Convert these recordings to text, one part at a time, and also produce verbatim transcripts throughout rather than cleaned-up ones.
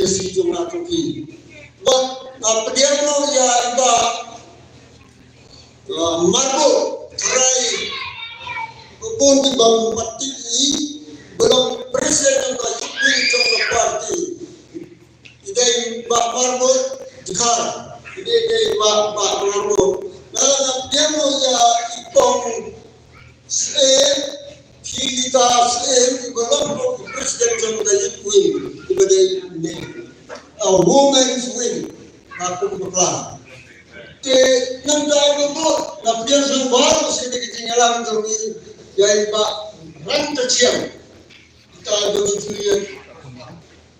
Ïa si jong nga jong phi. Bad nga pdiang noh ïa i Bah, ah, Marbud, trai bun ki bym pat tip i, ba long president jong ka youth wing jong ka party. I dei Bah Marbud Dkhar. I dei, dei Bah, Bah Marbud. Nga, nga pdiang noh ïa i kong Syiem, phi Lita Syiem, iba long ruh i president jong ka youth wing, iba dei ne, a women's wing, nga kum bakla. Te nangta iba bun, nga pdiang sngewbha ruh sha kane ka jingïalang jong ngi, ïa i Bah Rantachiang. Ita iba ngi ju ïa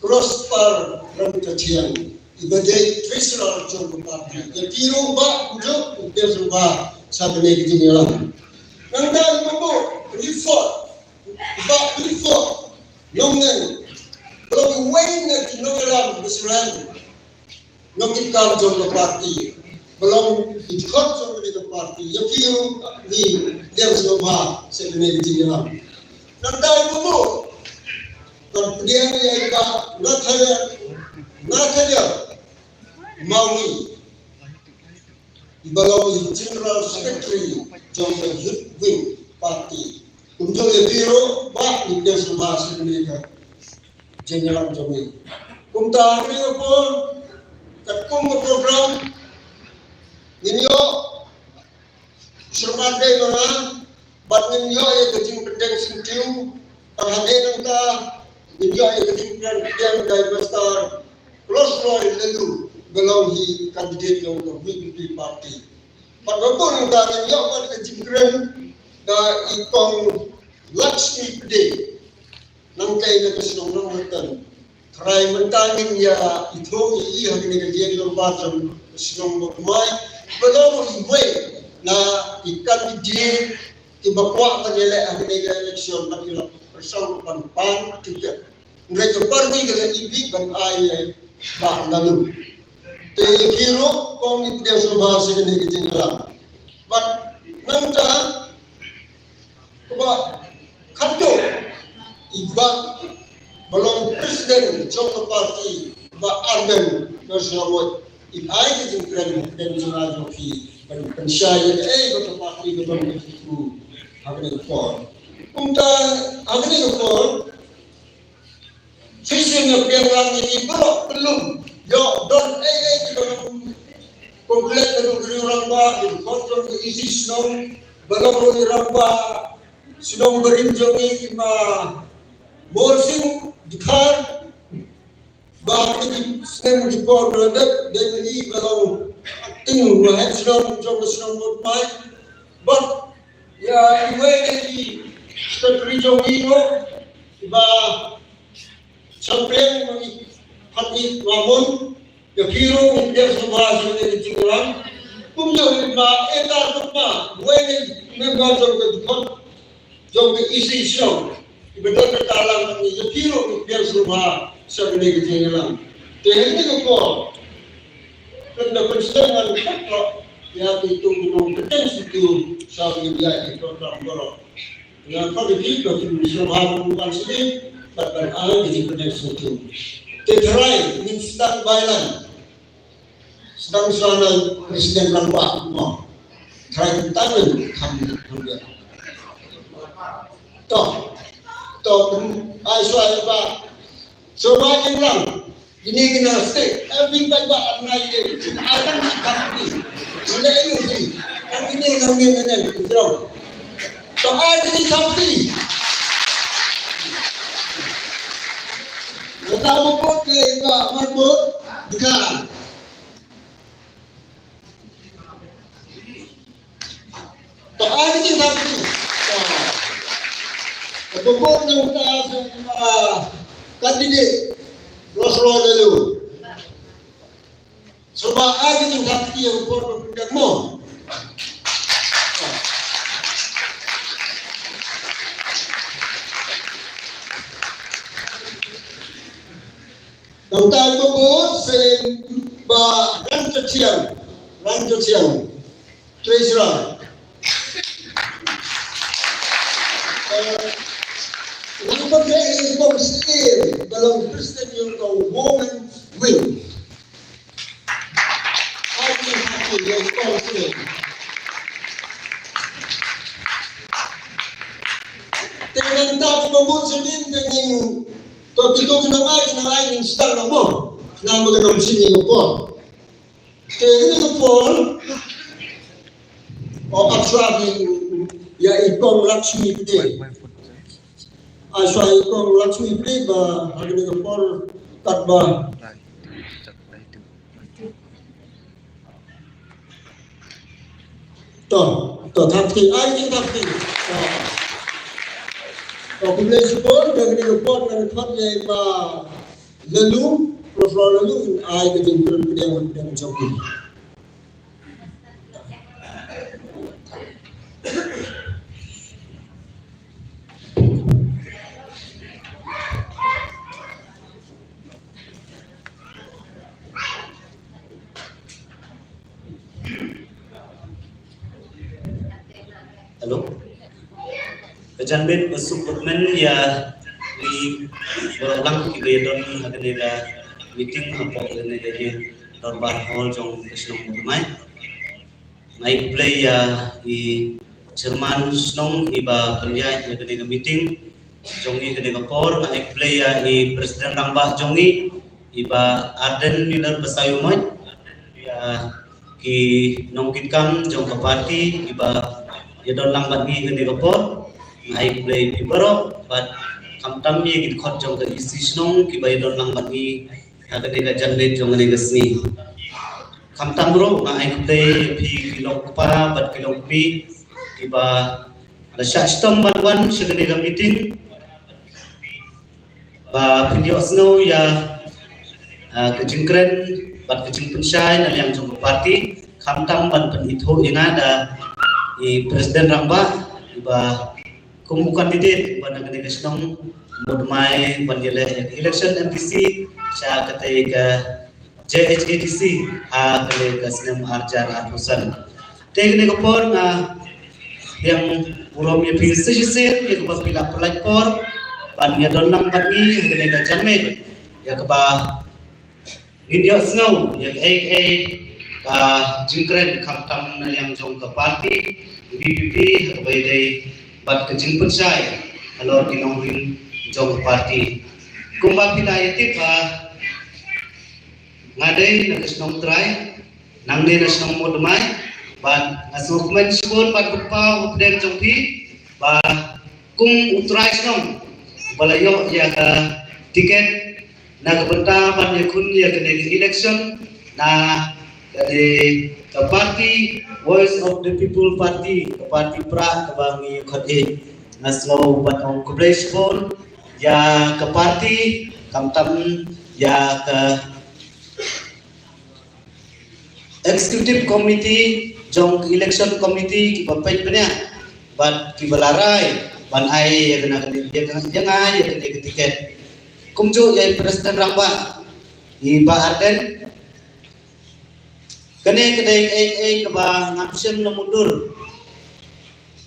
Prosper Rantachiang, iba dei treasurer jong ka party. Ïa phi ruh Bah Kujok, u pdiang sngewbha sha kane ka jingïalang. Nangta iba bun, Clifford, Bah Clifford Nongneng, ba long uwei na ki nongïalam ba syriem, nongkitkam jong ka party, ba long ki dkhot jong kane ka party. Ïa phi ruh ngi pdiang sngewbha sha kane ka jingïalang. Nangta iba bun, ngan pdiang ïa i Bah Nathaniel, Nathaniel Mawri, iba long i General Secretary jong ka Youth Wing Party. Kumjuh ïa phi ruh Bah, ngi pdiang sngewbha sha kane ka jingïalang jong ngi. Kumta ha kane ka por, katkum ka program, ngin ïoh syrmat dei ma nga, bad ngin ïoh ïa ka jingpynteng syntiew. Tang hadien nangta ngin ïoh ïa ka jingpynteng da i Mister Close Roy Laloo, ba long hi candidate jong ka V P P party. Bad ba bun nangta ngin ïoh bad ka jingkren da i Kong Lakshmi Pde. Nangta ïa ka shnong Nongwatan. Tharai mynta ngin ïa ithuh ïa i ha kane ka liang dorbar jong ka shnong Mawkmai. Ba long iwei na i candidate kiba kwah ban ïaleh ha kane ka election, ba ki la pyrshang ban pan tiket. Hynrei ka party ka la ïa ban ai ïa i Bah Laloo. Te ïa phi ruh kong, ngi pdiang sngewbha sha kane ka jingïalang. Bad nangta kaba khatduh, i Bah ba long president jong ka party, Bah Ardent Basaiawmoit, i ai ka jingkren, kren jong nga jong phi ban pynshai ïa kaei ba ka party ka don ka jingthmu ha kane ka por. Kumta ha kane ka por, shisien nga pdiang lang ïa ki baroh, khlem ïoh don ei ei ki ba long complete ka dong ka dong rangbah, ki dkhot jong ka E C shnong, ba long ruh i rangbah shnong barim jong ngi i Ma Morsing Dkhar, ba ha kine ki snem ki por ba la dep, dei ma ngi ba long acting head shnong jong ka shnong Mawkmai. Bad ïa iwei na ki secretary jong ngi ruh, i Bah Champion, i Bah Phatngi Wahmun, ïa phi ruh ngi pdiang sngewbha sha kane ka jingïalang. Kumjuh i Ma Ethar Kutma, uwei na ki member jong ka dkhot jong ka E C shnong, iba don ka talang, ïa phi ruh ngi pdiang sngewbha sha kane ka jingïalang. Te ha kane ka por, khlem da pynslem ngan kut noh ïa kito ki nongpynteng syntiew sha kane ka program baroh. Nga khot ïa phi ba phin sngewbha ban wan sini bad ban ai ka jingpynteng syntiew. Te tharai ngin sdang bailan. Sdang shuwa na president rangbah mo. Tharai kumta ngin kham kham ïa. To. To, ai shuwa ïa ba. Shuwa ïa lang. Kine ki na state, eh, bing bang ba, am, nai de, ai tang ki kham ki. Sila yu ki. Am, kine nang ne nang ne, jrong. To, ai kine kham ki. Nata mo pot ke ba, mar pot, dikha. To, ai ki jingthap ki. To. Ka bobot nangta sa, ah, candidate Rosro Lelu. Shuwa ai ki jingthap ki ïa u bobot nangta mo. Nangta i bobot sha i Bah Rantathiang, Rantathiang, Treasurer. Eh, nangta Kong Syiem, ka long President jong ka Women Wing. Ai, kong Syiem. Te ngan tap ba mut sha nin te ngin, to, ki to ki nang ai, ki nang ai ngin start na mo. Nang ba ka nang sini ka por. Te kane ka por, o, ap shuwa ïa i Kong Lakshmi Pde. Ap shuwa ïa i Kong Lakshmi Pde ba ha kane ka por, kat ba. To, to, thank you. Ai, thank you. To. To, khublei shibun, ha kane ka por, ngan khot ïa i Bah Laloo, Professor Laloo, ai ka jingkren pdiang, pdiang jong i. Hello. Ka janmiet ba suk ba kmen ïa ngi baroh lang kiba ïadon ha kane ka meeting hapoh kane ka ïing dorbar hall jong ka shnong Mawtmai. Nga ai khublei ïa i chairman shnong iba pynïaid ïa kane ka meeting jong ngi kane ka por. Nga ai khublei ïa i president rangbah jong ngi, i Bah Ardent Miller Basaiawmoit, ïa ki nongkitkam jong ka party kiba ïadon lang bad ngi kane ka por. Nga ai khublei ïa phi baroh bad khamtam ïa ki dkhot jong ka E C shnong kiba ïadon lang bad ngi ha kane ka janmiet jong kane ka sngi. Khamtam ruh nga ai khublei ïa phi ki long kpa bad ki long kmie kiba la shah shitom ban wan sha kane ka meeting ba phin ïohsngew ïa, ah, ka jingkren bad ka jingpynshai na liang jong ka party, khamtam ban pynithuh ïa nga da i president rangbah iba kum u candidate uba na kane ka shnong Mawtmai ban ïaleh ïa ka election M D C sha katei ka J H A D C ha kane ka snem arhajar arphew san. Te kane ka por nga pdiang burom ïa phi shisien ïa kaba phi la pynlait por ban ïadon lang bad ngi ha kane ka janmiet ïa kaba ngin ïohsngew ïa kaei kaei ka jingkren khamtam na liang jong ka party V P P ha kaba ïadei bad ka jingpynshai halor ki nongrim jong ka party. Kumba phi la ïatip ba nga dei na ka shnong trai, nangne na shnong Mawtmai, bad nga sngewkmen shibun bad kyrpad ha pdeng jong phi ba kum u trai shnong ba la ïoh ïa ka tiket na ka bynta ban ïakhun ïa kane ka election na kane ka party Voice of the People Party, ka party Prah kaba ngi ïa khot ïa. Nga sngew ban ong khublei shibun ïa ka party, khamtam ïa ka Executive Committee jong ka Election Committee kiba peit bniah bad kiba la rai ban ai ïa kane ka, ïa ka, ïa nga ïa kane ka tiket. Kumjuh ïa i President Rangbah, i Bah Ardent. Kane ka dei ei ei kaba ngam shym la mutdur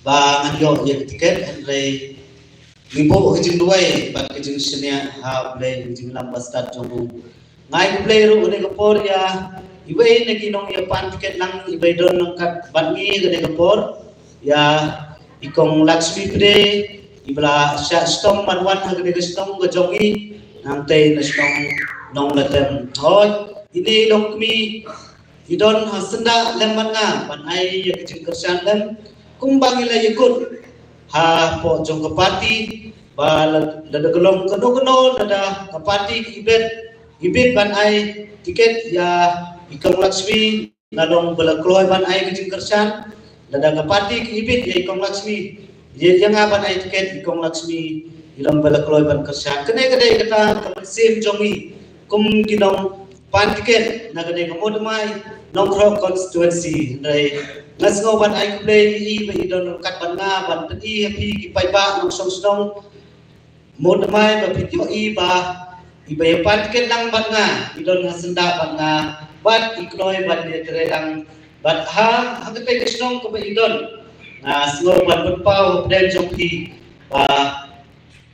ba ngan ïoh ïa ka tiket, hynrei ngi buh ka jingduwai bad ka jingshaniah ha U Blei, ka jingïalam ba stad jong u. Nga ai khublei ruh kane ka por ïa iwei na ki nongïapan tiket lang iba don ryngkat bad ngi kane ka por, ïa i Kong Lakshmi Pde, iba la shah shitom ban wan ha kane ka shnong ka jong ngi, nangtei na shnong Nonglatem. Hooid, ine i longkmie i don ha syndah lem bad nga ban ai ïa ka jingkyrshan lem kumba ngi la ïakut hapoh jong ka party ba la, lada ka long kano kano, lada ka party ka ibit, ibit ban ai tiket ïa i Kong Lakshmi, la long ba la kloi ban ai ka jingkyrshan. Lada ka party ka ibit ïa i Kong Lakshmi, ïa, ïa nga ban ai tiket, i Kong Lakshmi i long ba la kloi ban kyrshan. Kane ka dei kata ka mynsiem jong ngi kum ki nongpan tiket na kane ka Mawtmai Nongkroh constituency. Hynrei nga sngew ban ai khublei ïa i ba i don ryngkat bad nga ban pyni ha phi ki paidbah nongshong shnong Mawtmai ba phi ïohi ba iba ïapan tiket lang bad nga i don ha syndah bad nga bad i kloi ban ïatrei lang bad ha, ha katei ka shnong kaba i don. Nga sngew ban pynpaw ha pdeng jong phi ba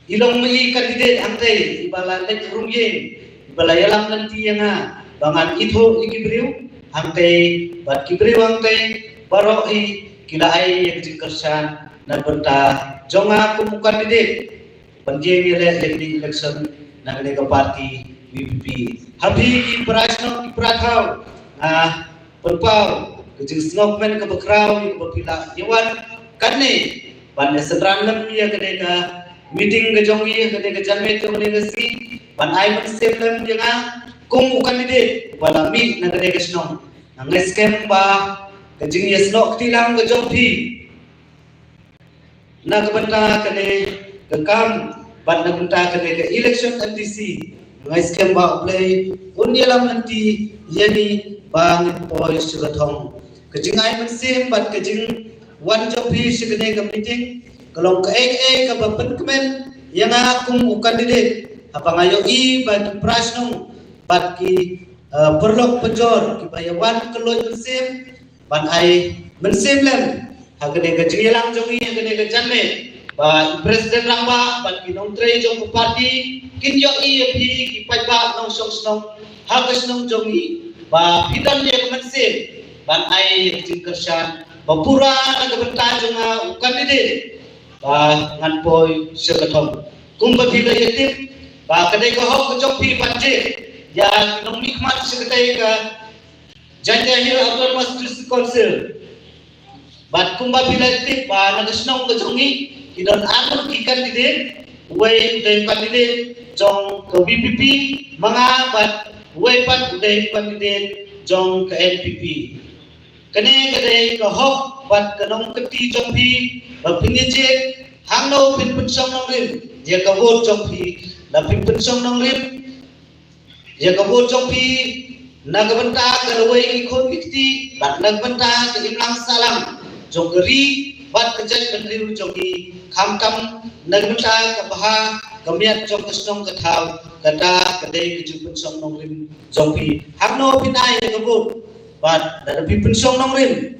I long ma i candidate hangtei, iba la leit rung ïing, iba la ïalam lynti ïa nga ba ngan ithuh ïa ki briew hangtei bad ki briew hangtei baroh hi ki la ai ïa ka jingkyrshan na bynta jong nga kum u candidate ban ïeng ïaleh ïa kane ka election na kane ka party V P P. Ha phi ki para shnong ki para thaw, nga pynpaw ka jingsngewkmen kaba khraw ïa kaba phi la ïa wan katne ban ïa synran lem ïa kane ka meeting ka jong ngi, ïa kane ka janmiet jong kane ka sngi, ban ai mynsiem lem ïa nga kum u candidate ba la mih na kane ka shnong. Nga ngeit skhem ba ka jingïasnoh kti lang ka jong phi na ka bynta kane ka kam bad na ka bynta kane ka election M D C, nga ngeit skhem ba U Blei un ïalam lynti ïa ngi ba ngin poi sha ka thong. Ka jingai mynsiem bad ka jingwan jong phi sha kane ka meeting ka long kaei kaei kaba pynkmen ïa nga kum u candidate, haba nga ïohi ba ki para shnong bad ki, eh, paralok parajor kiba ïa wan kylluid mynsiem ban ai mynsiem lem ha kane ka jingïalang jong ngi ha kane ka janmiet, ba i President Rangbah bad ki nongtrei jong ka party kin ïohi ïa phi ki paidbah nongshong shnong ha ka shnong jong ngi ba phi don ïa ka mynsiem ban ai ïa ka jingkyrshan ba pura na ka bynta jong nga u candidate ba ngan poi sha ka thong. Kumba phi la ïa tip ba ka dei ka hok ka jong phi ban jied ïa ki nongmihkhmat sha katei ka Jaintia Hills Autonomous District Council. Bad kumba phi la tip ba na ka shnong ka jong ngi ki don ar ngut ki candidate, uwei u dei candidate jong ka V P P ma nga bad uwei pat u dei candidate jong ka N P P. Kane ka dei ka hok bad ka nongkynti jong phi ba phin ïa jied hangno phin pynshong nongrim ïa ka vote jong phi, la phin pynshong nongrim ïa ka vote jong phi na ka bynta ka lawei ki khun ki kti bad na ka bynta ka imlang sahlang jong ka ri bad ka jaitbynriew jong ngi, khamtam na ka bynta ka bha ka miat jong ka shnong ka thaw. Kata ka dei ka jingpynshong nongrim jong phi. Hangno phin ai ïa ka vote bad lada phi pynshong nongrim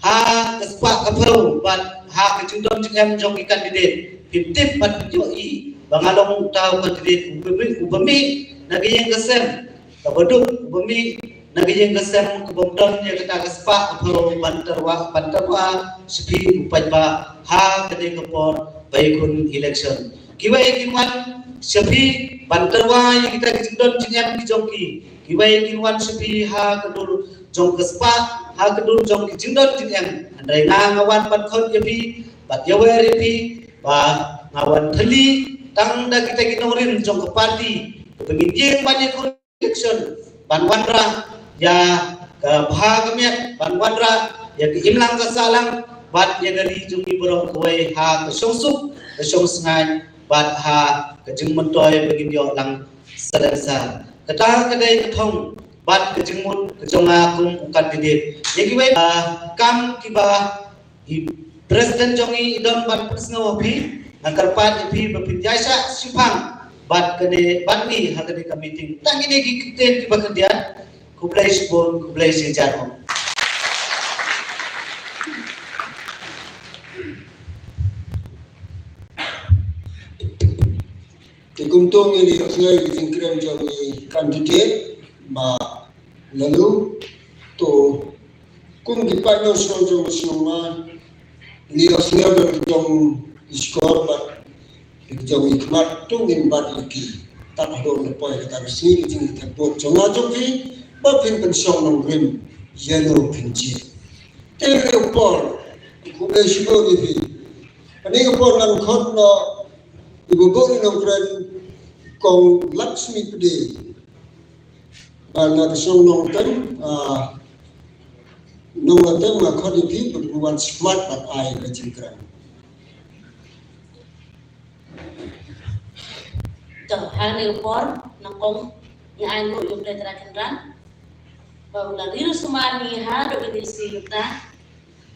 ha ka spah ka phew bad ha ka jingdon jingem jong ki candidate, phin tip bad phin ïohi ba nga long uta u candidate uba mih, uba mih na ka ïing ka sem kaba duk, uba mih na ka ïing ka sem kaba ym don ïa kata ka spah ka phew ban tyrwa, ban tyrwa sha phi u paidbah ha kane ka por ba ïakhun election. Kiwei kin wan sha phi ban tyrwa ïa kita ki jingdon jingem ki jong ki. Kiwei kin wan sha phi ha ka dur jong ka spah, ha ka dur jong ki jingdon jingem. Hynrei nga, nga wan ban khot ïa phi bad ïawer ïa phi ba nga wan thylli tang da kita ki nongrim jong ka party kaba ngin ïeng ban ïakhun election ban wanrah ïa ka bha ka miat, ban wanrah ïa ka imlang ka sahlang bad ïa ka ri jong ngi baroh kawei ha ka shongsuk ka shongsngain bad ha ka jingmyntoi ba ngin ïoh lang salensar. Kata ka dei ka thong bad ka jingmut ka jong nga kum u candidate. Ïa kiwei, ah, kam kiba i President jong ngi i don ban pynsngew ha phi, nga kyrpad ïa phi ba phin ïaishah shipang bad kane, bad ngi ha kane ka meeting. Tang kine ki kyntien kiba khyndiat. Khublei shibun, khublei shihajar. Te kumto ngin ïa sngew ïa ki jingkren jong i candidate ba la lu. To kum ki paid nongshong jong ka shnong, ma ngin ïa sngew da ka jong i shkor bad da ka jong i khmat, to ngin bat ïa ki tad haduh la poi kata ka sngi ka jingïathep vote jong nga jong phi ba phin pynshong nongrim ïa no phin jied. Te ha kane ka por khublei shibun ïa phi. Kane ka por ngan khot noh iba buh ïa nongkren, Kong Lakshmi Pde. Ba na ka shnong Nongtem, ah, Nongtem, nga khot ïa phi ban wan smat ban ai ka jingkren. To, ha kane ka por nyngkong ngi ai nguh ïa U Blei Trai Kynrad ba u la ri sumar ngi haduh kine ki sngi mynta.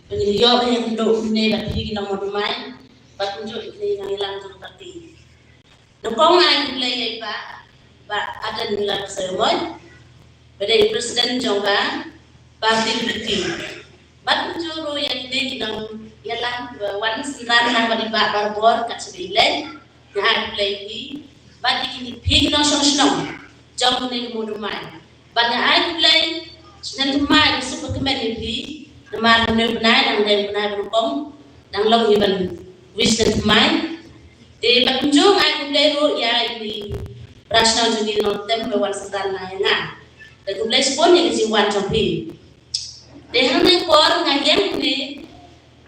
Ba ngin ïoh ïa ka duh kumne bad phi ki nongmot mai bad kumjuh ïa kine ki nongïalam jong ka party. Nyngkong nga ai khublei ïa i Bah, Bah Ardent Miller Basaiawmoit, ba dei President jong ka party committee. Bad kumjuh ruh ïa kine ki nong, ki Ïalam, wan synran lang bad i Bah Barbor kat shaba i leh. Nga ai khublei ïa phi bad ïa kine phi ki nongshong shnong jong kane ka Mawdamai. Bad nga ai khublei sha ngi thymmai, nga sngewbha kmen ïa phi namar nga dei u bnai, dang dei u bnai ba nyngkong, dang long ïa ban wish ngi thymmai. Te bad kumjuh nga ai khublei ruh ïa i Bah Shnong jong ngi Nongtem ba wan synran lang ïa nga. Te khublei shibun ïa ka jingwan jong phi. Te hangne por nga ïeng hangne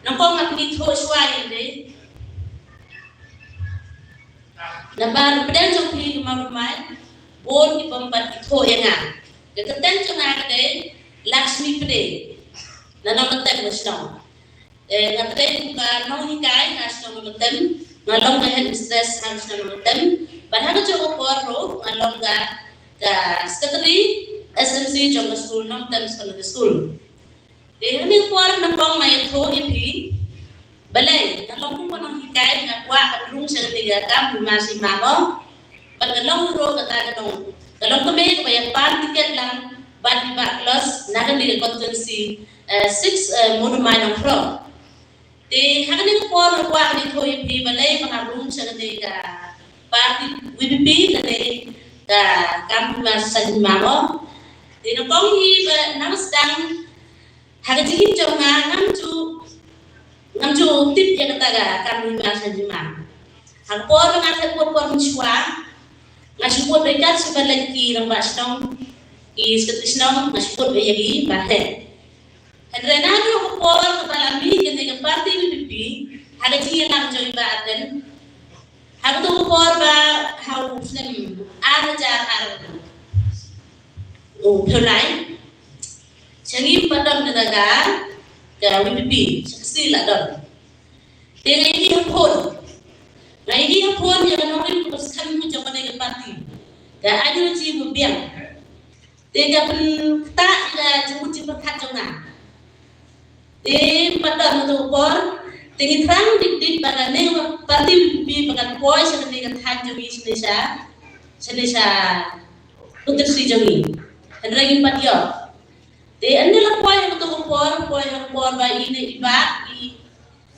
nangkong nga pynithuh shuwa ïa lade. Namar pdeng jong phi ki Mawdamai bun ki bym pat ithuh ïa nga. Ka kyrteng jong nga ka dei Lakshmi Pde na Nongtem ka shnong. Eh, nga trei kum ka nonghikai ha shnong Nongtem, nga long ka headmistress ha shnong Nongtem. Bad ha kajuh ka por ruh nga long ka, ka secretary S M C jong ka skul Nongtem Secondary School. Te hangne por nangkong nga ïathuh ïa phi balei nga long kum ka nonghikai, nga kwah ban rung sha kane ka kam hima shi ma mo. Bad nga long ruh kata ka nong, ka longkmie kaba ïa pan tiket lang bad i Bah Klos na kane ka constituency, eh, six, eh, Mawdamai Nongkhrop. Te ha kane ka por nga kwah ban ïathuh ïa phi balei ba nga rung sha kane ka party V P P lane ka kam hima shi ma mo. Te nangkong hi ba nang sdang ha ka jingim jong nga ngam ju, ngam ju tip ïa kata ka kam hima shi ma. Ha ka por ba nga thep vote por mynshuwa, nga shu vote beit kat sha ba leit ki rangbah shnong, ki secretary shnong, nga shu vote beit ïa ki ba heh. Hynrei naduh ka por kaba la mih kane ka party V P P ha ka jingïalam jong i Bah Ardent, ha kato ka por ba ha u snem ar hajar arphew lai, sha ngi pat don kata ka, ka V P P, sha Khasi la don. Te nga ïohi ha phone, nga ïohi ha phone ïa ka nongrim kaba skhem jong kane ka party, ka ideology ba biang. Te ka pynktah ïa ka jingmut jingpyrkhat jong nga. Te pat don kato ka por, te ngi thrang dik dik ba kane ka party V P P ba kan poi sha kane ka thaiñ jong ngi, shane sha, shane sha constituency jong ngi. Hynrei ngim pat ïoh. Te ynda la poi ha kato ka por, poi ha ka por ba ine i Bah, i,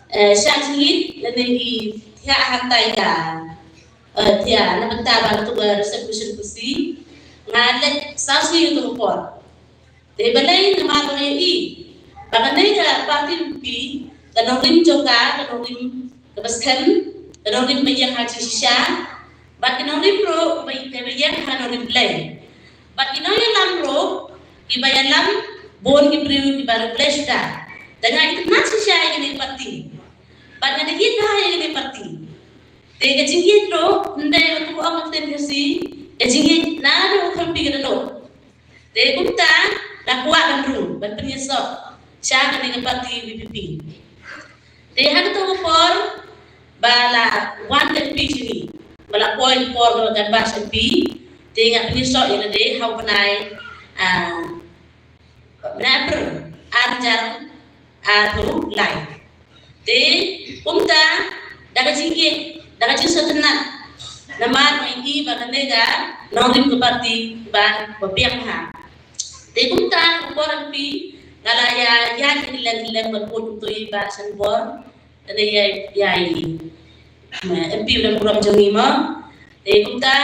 eh, shah jingit lane i thiah hangtai ka, eh, thiah na bynta ba kato ka reservation kursi, nga leit saw sngi kato ka por. Te balei? Namar ba nga ïohi ba kane ka party V P P ka nongrim jong ka, ka nongrim kaba skhem, ka nongrim ba ïeng ha jingshisha, bad ki nongrim ruh ba ïeng ha nongrim Blei. Bad ki nongïalam ruh kiba ïalam, bun ki briew kiba riewblei shuh da. Te nga itynnad shisha ïa kane ka party bad nga da ïeit bha ïa kane ka party. Te ka jingïeit ruh ym dei ba kumba ong ka ktien Khasi, ka jingïeit naduh u khlem phi ka dohnud. Te kumta nga kwah ban rung ban pynïasoh sha kane ka party V P P. Te ha kato ka por ba la wan ka M P jong ngi, ba la poi ka por kaba kan bash M P, te nga pynïasoh ïa lade ha u bnai, ah, bnai April ar hajar arphew lai. Te kumta da ka jingïeit, da ka jingsngewtynnad, namar nga ïohi ba kane ka nongrim ka party ba, ba biang bha. Te kumta ka por M P nga la ïa, ïa kylleng kylleng ban put kumto ïa i Bah Shanbor, lane ïa, ïa i, eh, M P ba don burom jong ngi mo. Te kumta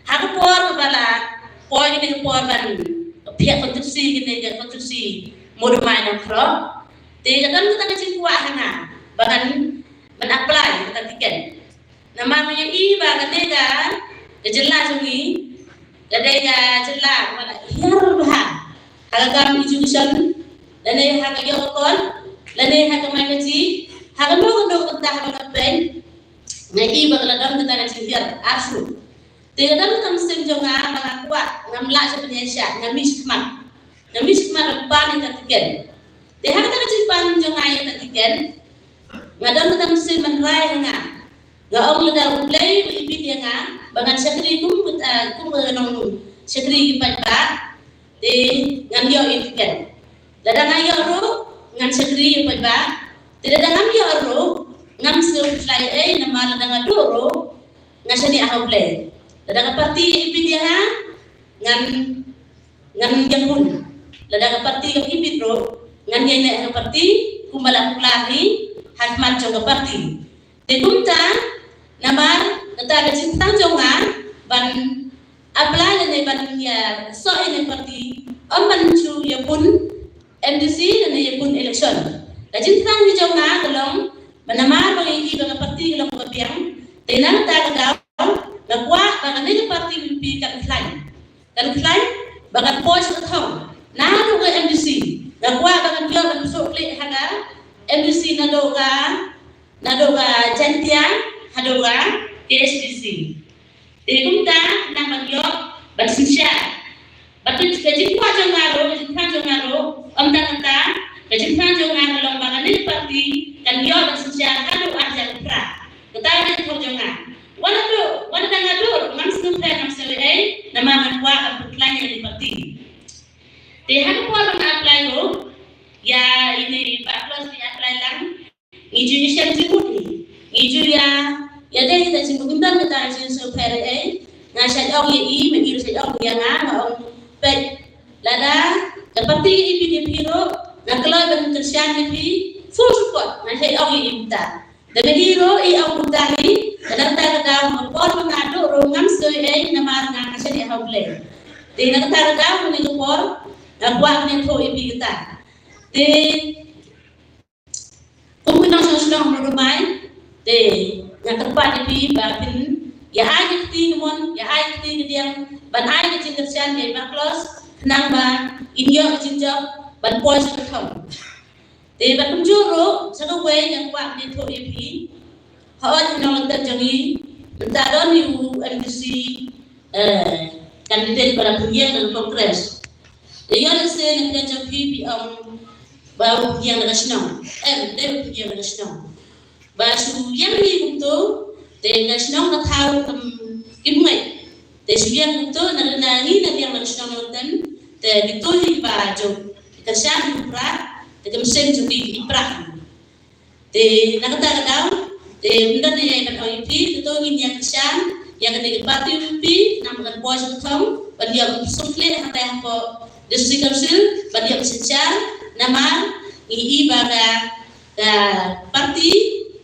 ha ka por kaba la poi kane ka por ban phiah constituency, kane ka constituency Mawdamai Nongkhrop, te ka don kata ka jingkwah ha nga ba ngan, ban apply kata tiket. Namar nga ïohi ba kane ka, ka jylla jong ngi ka dei ka jylla kaba la hiar bha ha ka kam education, lane ha ka ïoh ka kot, lane ha ka mai ka jih, ha kano kano ka bynta haba nga peit, nga ïohi ba ka la don kata ka jinghiar arshu. Te ka don kata mynsiem jong nga ba nga kwah, ngam lah shuh ban ïaishah, nga mih shakhmat, nga mih shakhmat ban pan ïa ka tiket. Te ha kata ka jingpan jong nga ïa ka tiket, nga don kata mynsiem ban rai ha nga. Nga ong lada U Blei u ibit ïa nga ba ngan shakri kum, ah, kum ka nongshakri ki paidbah, te ngan ïoh ïa ka tiket. Lada nga ïoh ruh ngan shakri ïa paidbah. Te lada ngam ïoh ruh ngam sngewshlai ei, namar lada nga duh ruh nga shaniah ha U Blei. Lada ka party ibit ïa nga, ngan ngan ïakhun. Lada ka party kam ibit ruh ngan ïaineh ha ka party kumba la puklar hi ha khmat jong ka party. Te kumta, namar kata ka jingthrang jong nga ban apply lane ban ïa soh ïa ka party, ym ban shu ïa pun M D C lane ïa pun election. Ka jingthrang jong nga ka long ba namar ba ngi i ba ka party ka long kaba biang. Te na kata ka daw nga kwah ba kane ka party VPP kan khlaiñ. Kan khlaiñ ba kan poi sha ka thong naduh ka M D C. Nga kwah ba kan ïoh ban suk leh ha ka M D C naduh ka, naduh ka Jaintia haduh ka K H D C. Te kumta nang ban ïoh ban synshar. Bad ka jingkwah jong nga ruh, ka jingthrang jong nga ruh, ym tang kata, ka jingthrang jong nga ruh long ba kane ka party kan ïoh ban synshar haduh ar hajar phra. Kata ka jingthrang jong nga. Wat la duh, wat la dang la duh, ngam sngewthuh, ngam sngewthuh ei, namar nga kwah ban pynkhlaiñ ïa ka party. Te ha ka por ba nga apply ruh, ïa ine i Bah Klos i apply lang, ngi ju ïashem jingmut ngi. Ngi ju ïa, ïadei kita jingmut, ym don kata jingsngewthuh ei. Nga shait ong ïa i, ma i ruh shait ong ïa nga, nga ong peit. Lada ka party ka VPP ruh, nga kloi ban kyrshan ïa phi full support, nga shait ong ïa i mynta. Te ma i ruh i ong kumta hi, te na kata ka daw, ha ka por ba nga duh ruh ngam sngewthuh ei, namar nga, nga shait ïa ha U Blei. Te na kata ka daw, ha kane ka por, nga kwah ban ïathuh ïa phi kata. Te kum ki nongshong shnong Mawdamai, te nga kyrpad ïa phi ba phin ïa ai ka kti kamon, ïa ai ka kti kadiang, ban ai ka jingkyrshan ïa i Bah Klos, khnang ba in ïoh ka jingjop ban poi sha ka thong. Te bad kumjuh ruh, sa kawei nga kwah ban ïathuh ïa phi. Hooid, ha Nongstoiñ jong ngi, mynta don ïa u M D C, eh, candidate ba la pynïeng na ka Congress. Te ïoh lehse na pdeng jong phi phi ong ba u pynïeng na ka shnong. Em, dei u pynïeng na ka shnong. Ba shu ïeng hi kumto, te na shnong ka thaw kam kim ngeit. Te shu ïeng kumto, na, na ngi na liang na shnong Nongstoiñ, te kito hi ba jong, ka shan ku pra, te kam shen jong ki pra. Te na kata ka daw, te ym don ei ei ban ong ïa phi, kito ngin ïa kyrshan ïa kane ka party VPP, namar kan poi sha ka thong, ban ïoh ban suk leh hatai hapoh District Council, ban ïoh ban synshar, namar ngi i ba ka ka party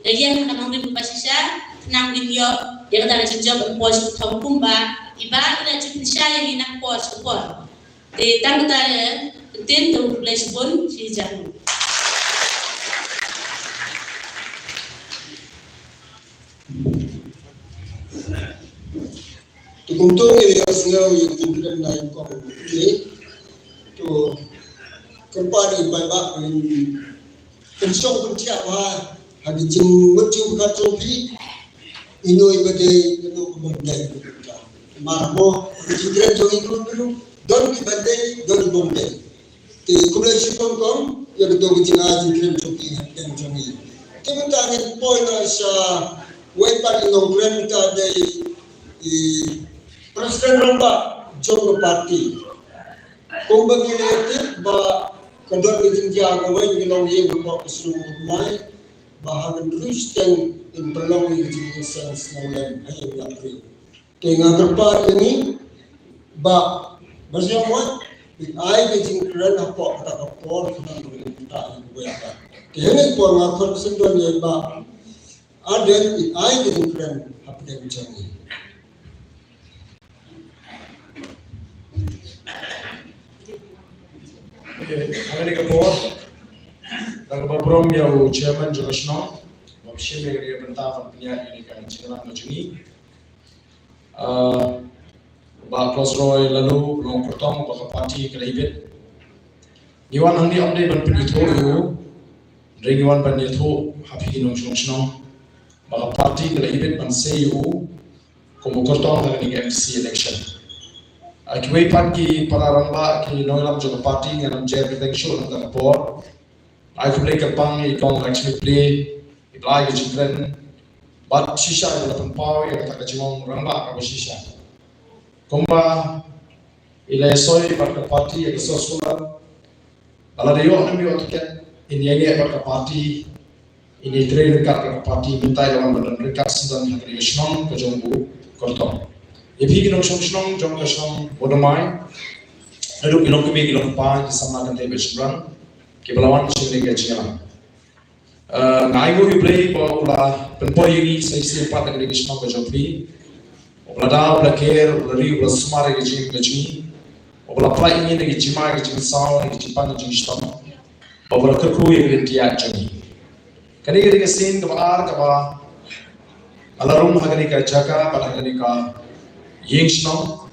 ka ïeng ha ka nongrim kaba shisha, khnang ngin ïoh ïa kata ka jingjop ban poi sha ka thong kumba i Bah i la ju pynshai ïa ngi na ka por sha ka por. Te tang kata, eh, ktien, to khublei shibun, shi hajar nguh. Te kumto ngi ïa sngew ïa ka jingkren na i kong te. To kyrpad ïa i paidbah ngin pynshong pynthiah bha ha ki jingmut jingpyrkhat jong phi. Ino i ba dei, ino i bym dei. Namar mo ka jingkren jong i kong, don ki ba dei, don ki bym dei. Te khublei shibun kong ïa kito ki jingai jingkren jong ki hapdeng jong ngi. Te mynta ngin poi noh sha wei pat i nongkren, mynta dei i President rangbah jong ka party. Kumba ngi la tip ba ka don ka jingjia kawei, ka longïing hapoh ka shnong Mawdamai, ba ha ka hynriew shiteng in pynlong ïa ka jingïaseng sngewlem ha ïing ha ri. Te nga kyrpad ïa ngi ba, ba sngewbha, phin ai ka jingkren hapoh kata ka por, khnang ba ngin ïa ktah ïa kawei pat. Te ha kane ka por nga khot sngewbha ïa i Bah Ardent, phin ai ka jingkren hapdeng jong ngi. Okay, ha kane ka por, da kaba burom ïa u chairman jong ka shnong, ba shim ïa ka bynta ban pynïaid ïa kane ka jingïalang jong ngi. Ah, Bah Klos Roy Laloo, u long kyrtong ba ka party ka la ibit. Ngi wan hangne ym dei ban pynithuh ïa u, hynrei ngi wan ban ïathuh ha phi ki nongshong shnong ba ka party ka la ibit ban sei ïa u kum u kyrtong ha kane ka M D C election. Ah, kiwei pat ki para rangbah, ki nongïalam jong ka party, ngan ym jer kyrteng shuh na kata ka por. Ai khublei kyrpang ïa i Kong Lakshmi Plie, i ba la ai ka jingkren bad shisha i ba la pynpaw ïa kata ka jingong rangbah kaba shisha. Kumba i la ïasoi bad ka party ïa ka sosula, ba lada ïoh ne ym ïoh tiket, in ïaineh bad ka party, in ïatrei ryngkat bad ka party, mynta i la wan ban don ryngkat syndon ha kane ka shnong ka jong u kyrtong. Ïa phi ki nongshong shnong jong ka shnong Mawdamai, naduh ki longkmie ki longkpa, ki samla kynthei bad shynrang kiba la wan sha kane ka jingïalang. Uh, nga ainguh ïa u Blei ba u la pynpoi ïa ngi sa shisien pat ha kane ka shnong ka jong phi. U la da, u la ker, u la ri, u la sumar ïa ka jingim ka jong ngi. U la pynlait ïa ngi na ka jingma, ka jingsaw, na ka jingpang, ka jingshitom. Ba u la kyrkhu ïa ka lynti ïaid jong ngi. Kane ka dei ka sien kaba ar kaba nga la rung ha kane ka jaka bad ha kane ka ïing shnong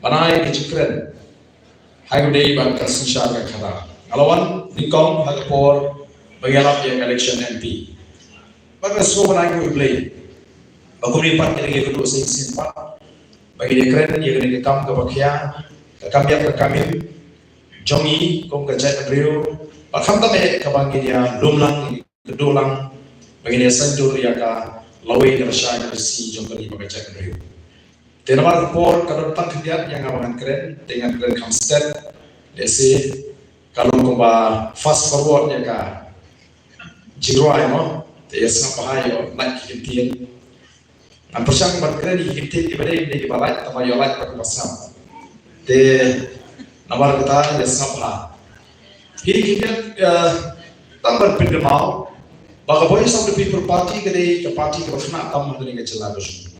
ban ai ka jingkren ha kaba ïadei bad ka synshar ka khadar. Nga la wan nyngkong ha ka por ba ngi ïalap ïa ka election M P. Bad nga sngew ban ainguh ïa u Blei ba kumne pat ka dei ka kynduh sa shisien pat ba ngin ïakren ïa kane ka kam kaba khia, ka kam ïap ka kam im jong ngi kum ka jaitbynriew. Bad khamtam eh kaba ngin ïalum lang, kynduh lang ba ngin ïa saiñdur ïa ka lawei, ka lashai, ka lasi jong ka ri bad ka jaitbynriew. Te namar ka por ka don tang khyndiat ïa nga ba ngan kren, te ngan kren kham stet. Lehse ka long kumba fast forward ïa ka jingrwai mo. Te ïa sngap bha ïa lait ki ktien. Ngan pyrshang ban kren ïa ki ktien kiba dei, dei kiba lait, tangba ïa lait bad kiba sngap. Te namar kata ïa sngap bha. Hi ki ktien, eh, tang ban pynkynmaw ba ka Voice of the People Party ka dei ka party kaba khynnah tam ha kane ka jylla ka jong ngi.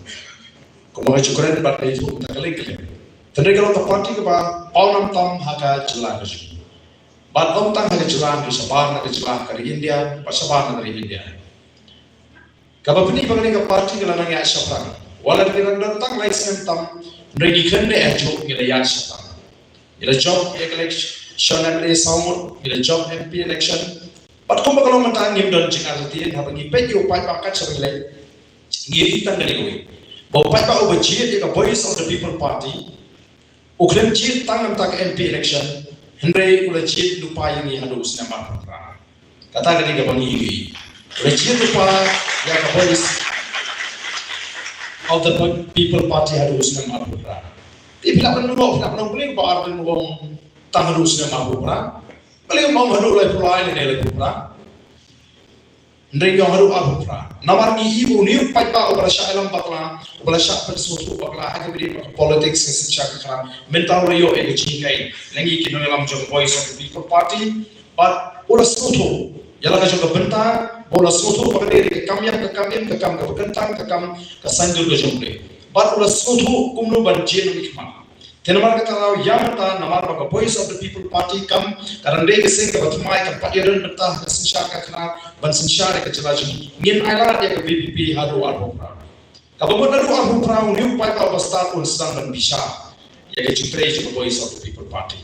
Kumba nga ju kren bad nga ïathuh mynta kylleng kylleng, hynrei ka long ka party kaba pawnam tam ha ka jylla ka jong ngi. Bad ym tang ha ka jylla, ka shabar na ka jylla ka ri India, bad shabar na ka ri India. Kaba pyni ba kane ka party ka la nang ïaid shaphrang. Wat la ki dang don tang lai snem tam, hynrei ngi khlem leh hajuh ngi la ïaid shaphrang. Ngi la jop ïa ka election M L A saw ngut, ngi la jop M P election. Bad kumba ka long mynta ngim don jingartatien, haba ngi peit ïa u paidbah kat shaba ngi leit, ngi ïohi tang kane kawei, ba u paidbah uba jied ïa ka Voice of the People Party u khlem jied tang namar ka M P election, hynrei u la jied lypa ïa ngi haduh u snem arphew phra. Kata ka dei kaba ngi ïohi. U la jied lypa ïa ka Voice of the People Party haduh u snem arphew phra. Te phi lah ban ong, phi lah ban ong, balei u Bah Ardent u ong tang haduh u snem arphew phra? Balei um ong haduh laiphew lai ne laiphew phra? Hynrei ngi ong haduh arphew phra. Namar ngi i ba une u paidbah uba la shah ïalam bakla, uba la shah pynsngewthuh bakla ha kaba ïadei bad ka politics, ka synshar ka khadar, mynta u la ïoh ïa ka jinghikai na ngi ki nongïalam jong ka Voice of the People Party. Bad u la sngewthuh ïa la ka jong ka bynta, bad u la sngewthuh ba ka dei ka kam ïap ka kam im, ka kam kaba kyntang, ka kam ka saiñdur ka jong U Blei. Bad u la sngewthuh kumno ban jied nongmihkhmat. Te namar kata ka daw ïa mynta, namar ba ka Voice of the People Party kam, ka dang dei ka seng kaba thymmai, kam pat ïadon bynta ha ka synshar ka khadar ban synshar ïa ka jylla jong ngi, ngin ailad ïa ka V P P haduh arphew phra. Kaba mut haduh arphew phra une u paidbah uba stad un sdang ban bishar ïa ka jingtrei jong ka Voice of the People Party.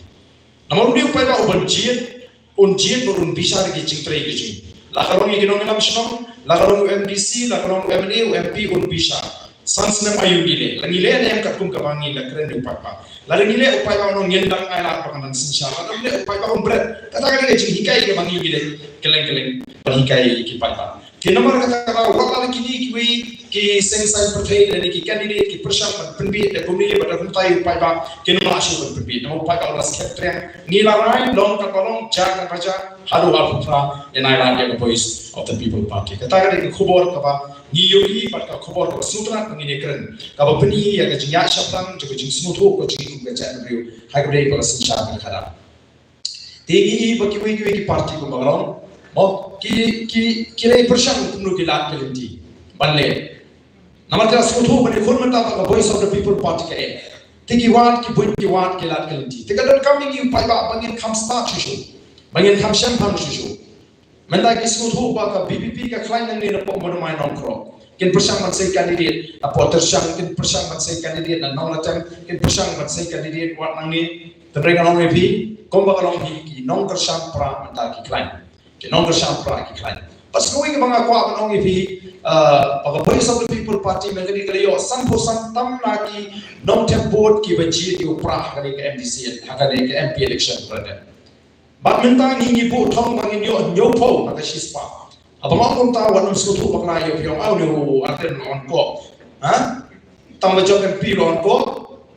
Namar une u paidbah uban jied, un jied bad un bishar ïa ki jingtrei ki jong ngi. La ka long ïa ki nongïalam shnong, la ka long u M D C, la ka long u M L A, u M P, un bishar. San snem aïu ngi leh? La ngi leh ne em katkum kaba ngi la kren ïa u paidbah? Lada ngi leh, u paidbah un ong ngin dang ailad ba kan dang synshar. Lada ngim leh, u paidbah un bret. Kata ka dei ka jinghikai kaba ngi ngi leh kylleng kylleng ban hikai ïa ki paidbah. Te namar kata ka daw wat la kine kiwei ki seng saiñ pyrthei lane ki candidate ki pyrshang ban pynbieit da kumne bad da kumta ïa u paidbah, kin ym lah shuh ban pynbieit. Namar u paidbah u la skhem triang. Ngi la rai long katba long, jia katba jia, haduh arphew phra ngin ailad ïa ka Voice of the People Party. Kata ka dei ka khubor kaba ngi ïohi bad ka khubor kaba sngewtynnat ba ngin ïakren, kaba pyni ïa ka jingïaid shaphrang jong ka jingsngewthuh ka jong ngi kum ka jaitbynriew ha kaba ïadei bad ka synshar ka khadar. Te ngi i ba kiwei kiwei ki party kumba ka long, mo, ki, ki, ki la pyrshang kumno ki lad ki lynti ban leh. Namar ki la sngewthuh ba dkhot mynta ba ka Voice of the People Party ka eh, te ki wad, ki buit, ki wad ki lad ki lynti. Te ka donkam ïa ngi u paidbah ba ngin kham stad shuh shuh, ba ngin kham shemphang shuh shuh. Mynta ki sngewthuh ba ka V P P ka khlaiñ nangne napoh Moodymmai Nongkrem. Kin pyrshang ban sei candidate napoh Tyrshang, kin pyrshang ban sei candidate na Nonglatem, kin pyrshang ban sei candidate wat nangne. Hynrei ngan ong ïa phi, kumba ka long hi, ki nongkyrshan pra mynta ki khlaiñ. Ki nongkyrshan pra ki khlaiñ. Bad sa kawei kaba nga kwah ban ong ïa phi, eh, ba ka Voice of the People Party mynta ka dei ka la ïoh sanphew san tam na ki nongthep vote kiba jied ïa u pra ha kane ka M D C, ha kane ka M P election. Bad mynta ngi ngi buh thong ba ngin ïoh hynñiewphew na ka shispah. Haba nga ong kumta wat nym sngewthuh bakla ïa u, phi ong, ah, une u Ardent u la wan kop. Ha? Tang ba jop M P u la wan kop.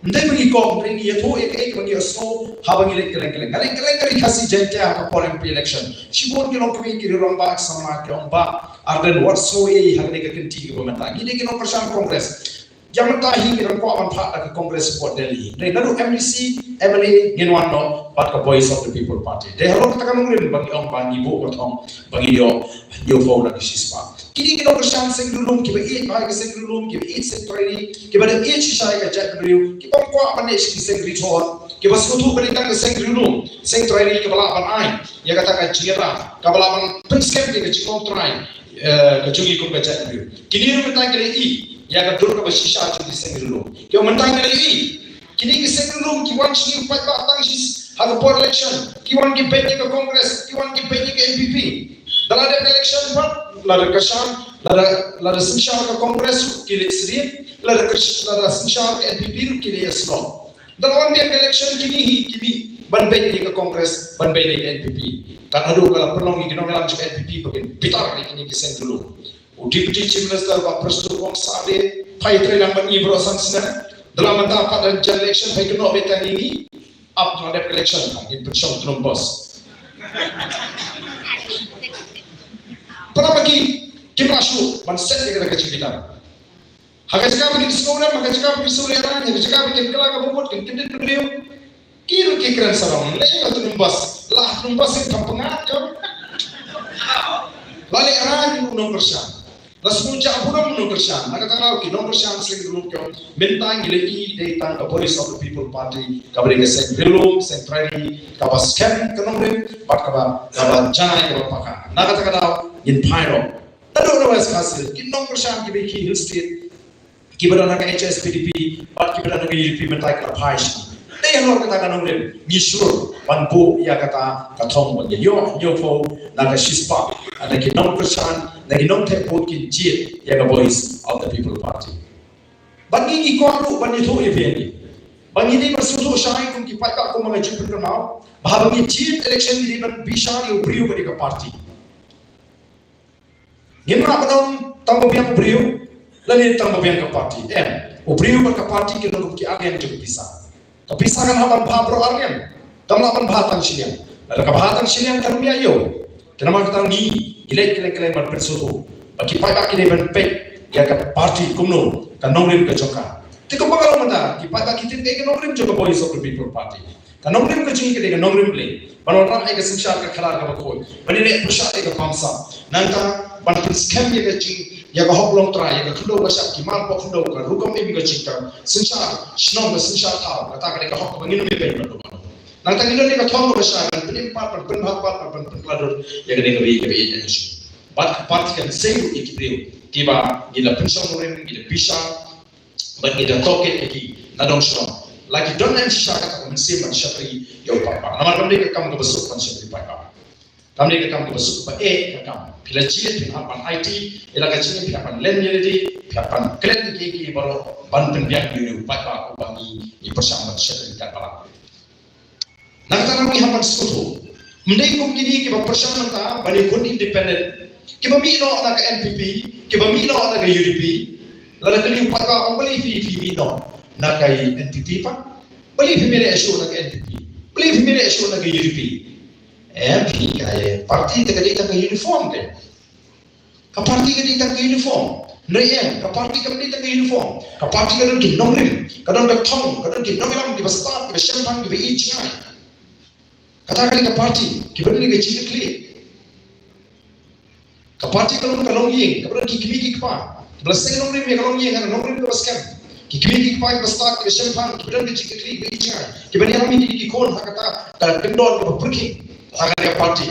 Ym dei ba ngi kop, hynrei ngi ïathuh ïa kaei kaba ngi ïohsngew haba ngi leit kylleng kylleng. Nga leit kylleng ka ri Khasi Jaiñtia ha ka por M P election. Shibun ki longkmie, ki rangbah, ki samla ki ong, Bah Ardent, wat sngew ei ha kane ka kynti kaba mynta. Ngi dei ki nongkyrshan Congress. Ïa mynta hi ngi dang kwah ban phah da ka Congress hapoh Delhi. Dei naduh M D C, M L A ngin wan noh bad ka Voice of the People Party. Dei halor kata ka nongrim ba ngi ong ba ngi buh ka thong ba ngi ïoh, ïoh phew na ka shispah. Kine ki nongkyrshan seng riewlum kiba ïeit bha ïa ka seng riewlum, kiba ïeit seng trei ri, kiba da ïeit shisha ïa ka jaitbynriew, kiba ym kwah ban leh shisha ki seng rithor, kiba sngewthuh ba dei tang ka seng riewlum, seng trei ri kaba lah ban ai ïa kata ka jingïada, kaba lah ban pynskhem ïa ka jinglong trai, eh, ka jong ngi kum ka jaitbynriew. Kine ruh mynta ki la ïohi ïa ka dur kaba shisha jong ki seng riewlum. Ki ong mynta ki la ïohi kine ki seng riewlum ki wan sha ngi paidbah tang shi ha ka por election, ki wan ki beit ïa ka Congress, ki wan ki beit ïa ka N P P. Da la dep election pat, lada kyrshan, lada, lada synshar ka Congress ruh ki leit sdien, lada kyrshan, lada synshar ka N P P ruh ki leit ïasnoh. Da la wan dep election kine hi ki mih ban beit ïa ka Congress, ban beit ïa ka N P P. Kat haduh ka la pynlong ïa ki nongïalam jong ka N P P ba kin bitar ïa kine ki seng riewlum. U Deputy Chief Minister Bah Prestone u ong sa de, phai trei lang bad ngi baroh san snem. Da la mynta pat da jan election phai kynnoh beit tang ïa ngi. Ap da la dep election ngin pynshong tnum bos. Para ba ki, kim lah shuh ban set ïa kata ka jingbitar. Ha ka jaka ba kin sngewrem, ha ka jaka ba kin sngewrem, ha ka jaka ba kin kylla ka bamut, kin kyndit briew. Ki ruh ki kren sarong, leh ïa ka tnum bos, la tnum bos kin kham pyngngad jong. La leh rang u nongkyrshan. La sngewjah burom u nongkyrshan. Na kata ka daw ki nongkyrshan seng riewlum ki ong mynta ngi la ïohi dei tang ka Voice of the People Party, kaba dei ka seng riewlum, seng trei ri, kaba skhem ka nongrim bad kaba, kaba janai kaba paka. Na kata ka daw ngin phai noh. Naduh na West Khasi Hills, ki nongkyrshan kiba ïeit ki Hill State, kiba don ha ka H S P D P bad kiba don ha ka U D P mynta ki la phai sha ngi. Dei halor kata ka nongrim ngi shlur ban buh ïa kata ka thong ba ngi ïoh, ïoh phew na ka shispah na ki nongkyrshan, na ki nongthep vote kin jied ïa ka Voice of the People Party. Bad ngi ngi kwah ruh ban ïathuh ïa phi, ba ngi dei ban sngewthuh shai kum ki paidbah, kum ba nga ju pynkynmaw ba haba ngi jied election ngi dei ban bishar ïa u briew bad ïa ka party. Ngim lah ban ong tang ba biang u briew lane tang ba biang ka party. Em, u briew bad ka party ki long kum ki arliang jong ka pisa. Ka pisa kan hap ban bha baroh arliang, kam lah ban bha tang shiliang. Lada ka bha tang shiliang kan ym ïaid ïew. Te namar kata ngi, ngi leit kylleng kylleng ban pynsngewthuh ba ki paidbah ki dei ban peit ïa ka party kumno, ka nongrim ka jong ka. Te kumba nga la ong mynta, ki paidbah ki tip ïa ka nongrim jong ka Voice of the People Party. Ka nongrim ka jong ngi ka dei ka nongrim Blei. Ban wanrah ïa ka synshar ka khadar kaba khuid, ban ïaleh pyrshah ïa ka bamsap. Nangta ban pynskhem ïa ka jing, ïa ka hok longtrai, ïa ka khyndew ka shap, ki mar poh khyndew, ka rukom im ka jingtap, synshar shnong, ka synshar thaw. Kata ka dei ka hok kaba ngin ym ïoh ban ïa ka. Nangta ngin ïoh ïa ka thong kaba shai ban pynim pat, ban pynbha pat, ban pynkylla dur ïa ka dei kaba ïeit, kaba ïeit ïa ka jing. Bad ka party kan sei ruh ïa ki briew kiba ngi la pynshong nongrim, ngi la bishar, bad ngi da tohkit ïa ki na dong shnong. La ki don em shisha kata ka mynsiem ban shakri ïa u paidbah. Namar kam dei ka kam kaba suk ban shakri paidbah. Kam dei ka kam kaba suk, ba eh ka kam. Phi la jied phi hap ban aiti ïa la ka jingim, phi hap ban len ïa lade, phi hap ban klet ïa ki, ki baroh ban pynbiang ïa u paidbah uba ngi, ngi pyrshang ban shakri katba lah. Na kata ngi hap ban sngewthuh. Ym dei kum kine kiba pyrshang mynta ban ïakhun independent, kiba mih noh na ka N P P, kiba mih noh na ka U D P. Lada kylli u paidbah ong balei phi, phi mih noh na ka N P P pat? Balei phi mih leh shuh na ka N P P? Balei phi mih leh shuh na ka U D P? Em, phi, ka party te ka dei tang ka uniform te. Ka party ka dei tang ka uniform. Hynrei em, ka party kam dei tang ka uniform. Ka party ka don ki nongrim, ka don ka thong, ka don ki nongïalam kiba stad, kiba shemphang, kiba ïeit jngai. Kata ka dei ka party, kiba don ka jingkitkhlieh. Ka party ka long ka longïing, kaba don ki kmie ki kpa, kiba la seng nongrim ïa ka longïing, ka nongrim kaba skhem. Ki kmie ki kpa kiba stad, kiba shemphang, kiba don ka jingkitkhlieh, kiba ïeit jngai, kiba ïalam ïa ki khun ha kata ka kyndon kaba pyrkhing. Kata ka dei ka party.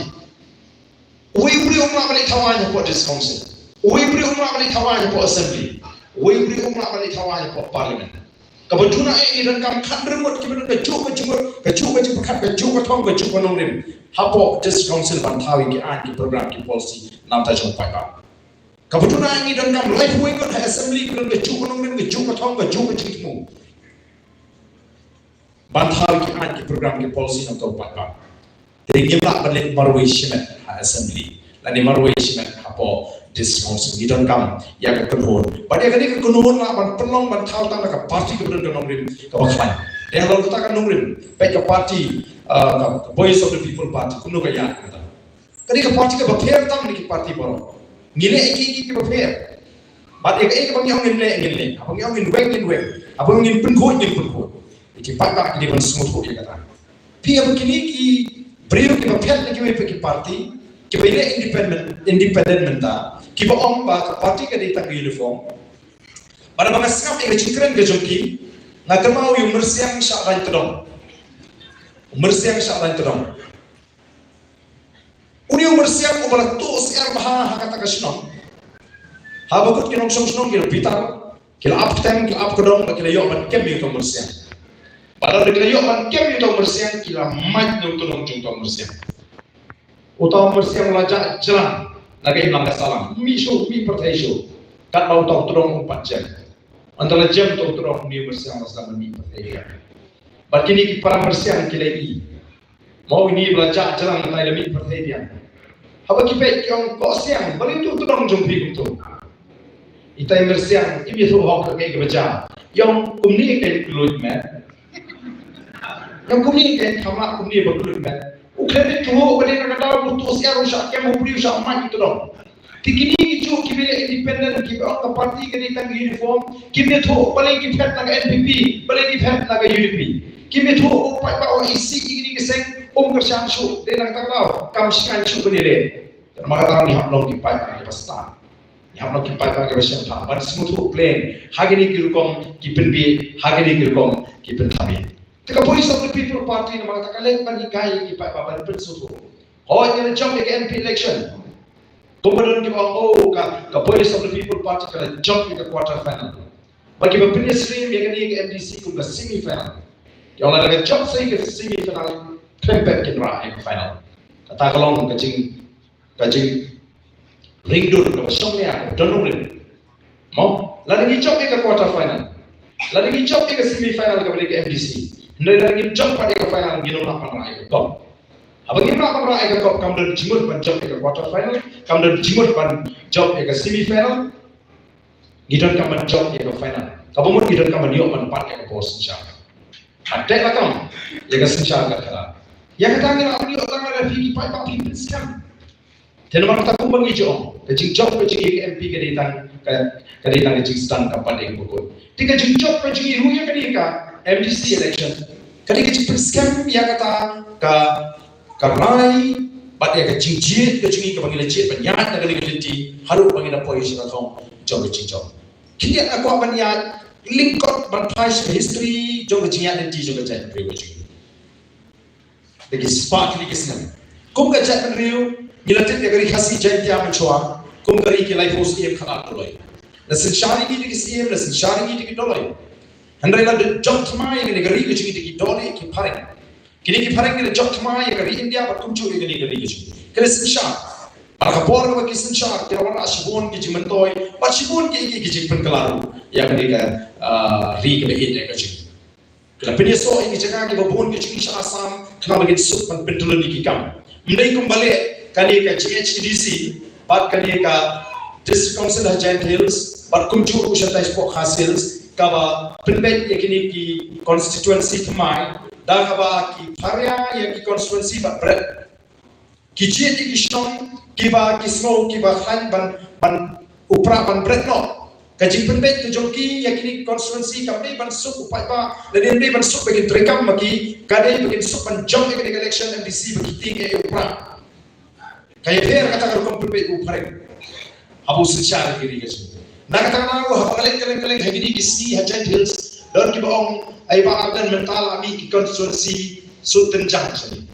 Uwei u briew um lah ban leit thaw aiñ hapoh District Council. Uwei u briew um lah ban leit thaw aiñ hapoh Assembly. Uwei u briew um lah ban leit thaw aiñ hapoh Parliament. Kaba duna eh ngi donkam khatar ngut kiba don kajuh ka jingmut, kajuh ka jingpyrkhat, kajuh ka thong, kajuh ka nongrim hapoh District Council ban thaw ïa ki aiñ, ki program, ki policy na bynta jong u paidbah. Kaba duna eh ngi donkam laiphew ngut ha Assembly kiba don kajuh ka nongrim, kajuh ka thong, kajuh ka jingthmu ban thaw ïa ki aiñ, ki program, ki policy na bynta u paidbah. Te ngim lah ban leit marwei shimet ha Assembly lane marwei shimet hapoh District Council. Ngi donkam ïa ka kynhun. Bad ïa kane ka kynhun lah ban pynlong ban thaw tang da ka party kaba don ka nongrim kaba khlaiñ. Te halor kata ka nongrim, peit ka party, uh, ka Voice of the People Party kumno ka ïaid kata. Ka dei ka party kaba pher tam na ki party baroh. Ngi leh ïa ki, ki, kiba pher. Bad ïa kaei kaba ngi ong ngin leh, ngin leh. Haba ngi ong ngin weng, ngin weng. Haba ngi ong ngin pynkhuid, ngin pynkhuid. Ïa ki paidbah ki dei ban sngewthuh ïa kata. Phi haba kine ki briew kiba phet na kiwei pat ki party, kiba ïaleh independent, independent mynta, kiba ong ba ka party ka dei tang ka uniform. Bad haba nga sngap ïa ka jingkren ka jong ki, nga kynmaw ïa u Myrsiang Shah Raiñ Tdong. U Myrsiang Shah Raiñ Tdong. Une u Myrsiang uba la tuh syiar bha ha kata ka shnong. Haba kut ki nongshong shnong ki la bitar, ki la ap ktem, ki la ap kdong, bad ki la ïoh ban kem ïa uta u Myrsiang. Bad lada ki la ïoh ban kem ïa uta u Myrsiang, ki la mait na u tdong jong uta u Myrsiang. Uta u Myrsiang u la jah jrang na ka imlang ka sahlang. Mih shuh, mih pyrthei shuh. Katba uta u tdong um pat jem. Hynda la jem uta u tdong, une u Myrsiang u la sdang ban mih pyrthei biang. Bad kine ki para Myrsiang ki la i. Mo, ine ba la jah jrang mynta i la mih pyrthei biang. Haba ki peit ki ong, ko Siang, balei utu u tdong jong phi kumtu? Itai Myrsiang im ïathuh hok ïa kaei kaba jia. I ong kumne kein khlem met. I ong kumne kein, kham lah kumne ba khlem met. U khlem met tu, u ba dei na ka daw u tuh syiar, u shah kem, u briew u shah mait u tdong. Te kine kijuh kiba ïaleh independent, kiba ong ka party ka dei tang uniform, kim ïathuh balei ki phet na ka N P P, balei ki phet na ka U D P. Kim ïathuh, u paidbah u isih ïa kine ki seng, um kyrshan shuh, dei na kata ka daw kam shngaiñ shuh ban ïaleh. Namar kata ngi hap long ki paidbah kiba stad. Ngi hap long ki paidbah kiba shemphang ban sngewthuh pleng ha kine ki rukom ki pynbiej, ha kine ki rukom ki pynthame. Te ka Voice of the People Party namar kata ka leit ban hikai ïa ki paidbah ban pynsngewthuh. Hooid, ngi la jop ïa ka M P election. Kumba don kiba ong, oh, ka, ka Voice of the People Party ka la jop ïa ka quarter final. Bad kiba pynïasyriem ïa kane ka M D C kum ka semi final. Ki ong lada ka jop sa ïa ka semi final, khlem pep kin rah ïa ka final. Kata ka long ka jing, ka jingringdur kaba shongnia kaba don nongrim. Mo, lada ngi jop ïa ka quarter final, lada ngi jop ïa ka semi final kaba dei ka M D C, hynrei lada ngim jop pat ïa ka final, ngin ym lah ban rah ïa ka cup. Haba ngim lah ban rah ïa ka cup, kam don jingmut ban jop ïa ka quarter final, kam don jingmut ban jop ïa ka semi final. Ngi donkam ban jop ïa ka final. Kaba mut ngi donkam ban ïoh ban bat ïa ka bor synshar. Ban teh lakam ïa ka synshar ka khadar. Ïa kata ngi lah ban ïoh tang lada phi ki paidbah phi pynskhem. Te namar kata kumba ngi ju ong, ka jingjop ka jong ngi ka M P ka dei tang ka, ka dei tang ka jingsdang, kam pat dei kaba kut. Te ka jingjop ka jong ngi ruh ïa kane ka M D C election ka dei ka jingpynskhem ïa kata ka, ka rai bad ïa ka jingjied ka jong ngi kaba ngi la jied ban ïaid na kane ka lynti haduh ba ngi la poi sha ka thong jong ka jingjop. Khyndiat nga kwah ban ïaid lyngkot ban phai sha ka history jong ka jingïaid lynti jong ka jaitbynriew ka jong ngi. Da ki spah tylli ki snem. Kum ka jaitbynriew, ngi la tip ïa ka Ri Khasi Jaiñtia mynshuwa kum ka ri ki laiphew siem khadar doloi. La synshar ïa ngi da ki siem, la synshar ïa ngi da ki doloi. Hynrei la jop thymmai ïa kane ka ri ka jong ngi da ki dohlieh ki phareng. Kine ki phareng ki la jop thymmai ïa ka ri India bad kumjuh ïa kane ka ri ka jong ngi. Ki la synshar. Bad ha ka por kaba ki synshar, ki la wanrah shibun ki jingmyntoi bad shibun ki, ki, ki jingpynkylla ruh ïa kane ka, ah, ri kaba ïeit ka jong ngi. Ki la pynïasoh ïa ki jaka kiba bun ki jong ngi sha Assam khnang ba kin suk ban pyntyllun ïa ki kam. Ym dei kumba leh kane ka G H A D C bad kane ka District Council ha Jaintia Hills bad kumjuh ruh shatai shapoh Khasi Hills, kaba pynbeit ïa kine ki constituency thymmai da kaba ki pharia ïa ki constituency bad bret. Ki jied ïa ki shnong kiba ki sngew kiba khlaiñ ban, ban u prah ban bret noh. Ka jingpynbeit ka jong ki ïa kine ki constituency kam dei ban suk u paidbah, lane ym dei ban suk ba kin treikam ma ki, ka dei ba kin suk ban jop ïa kane ka election M D C ba ki tieng ïa u prah. Ka ïapher kata ka rukom pynbeit u phareng haba u synshar ïa ki ri ka jong ngi. Na kata ka daw haba nga leit kylleng kylleng ha kine ki sngi ha Jaintia Hills, don kiba ong, ai Bah Ardent, mynta la mih ki constituency Sutynjang sha ngi.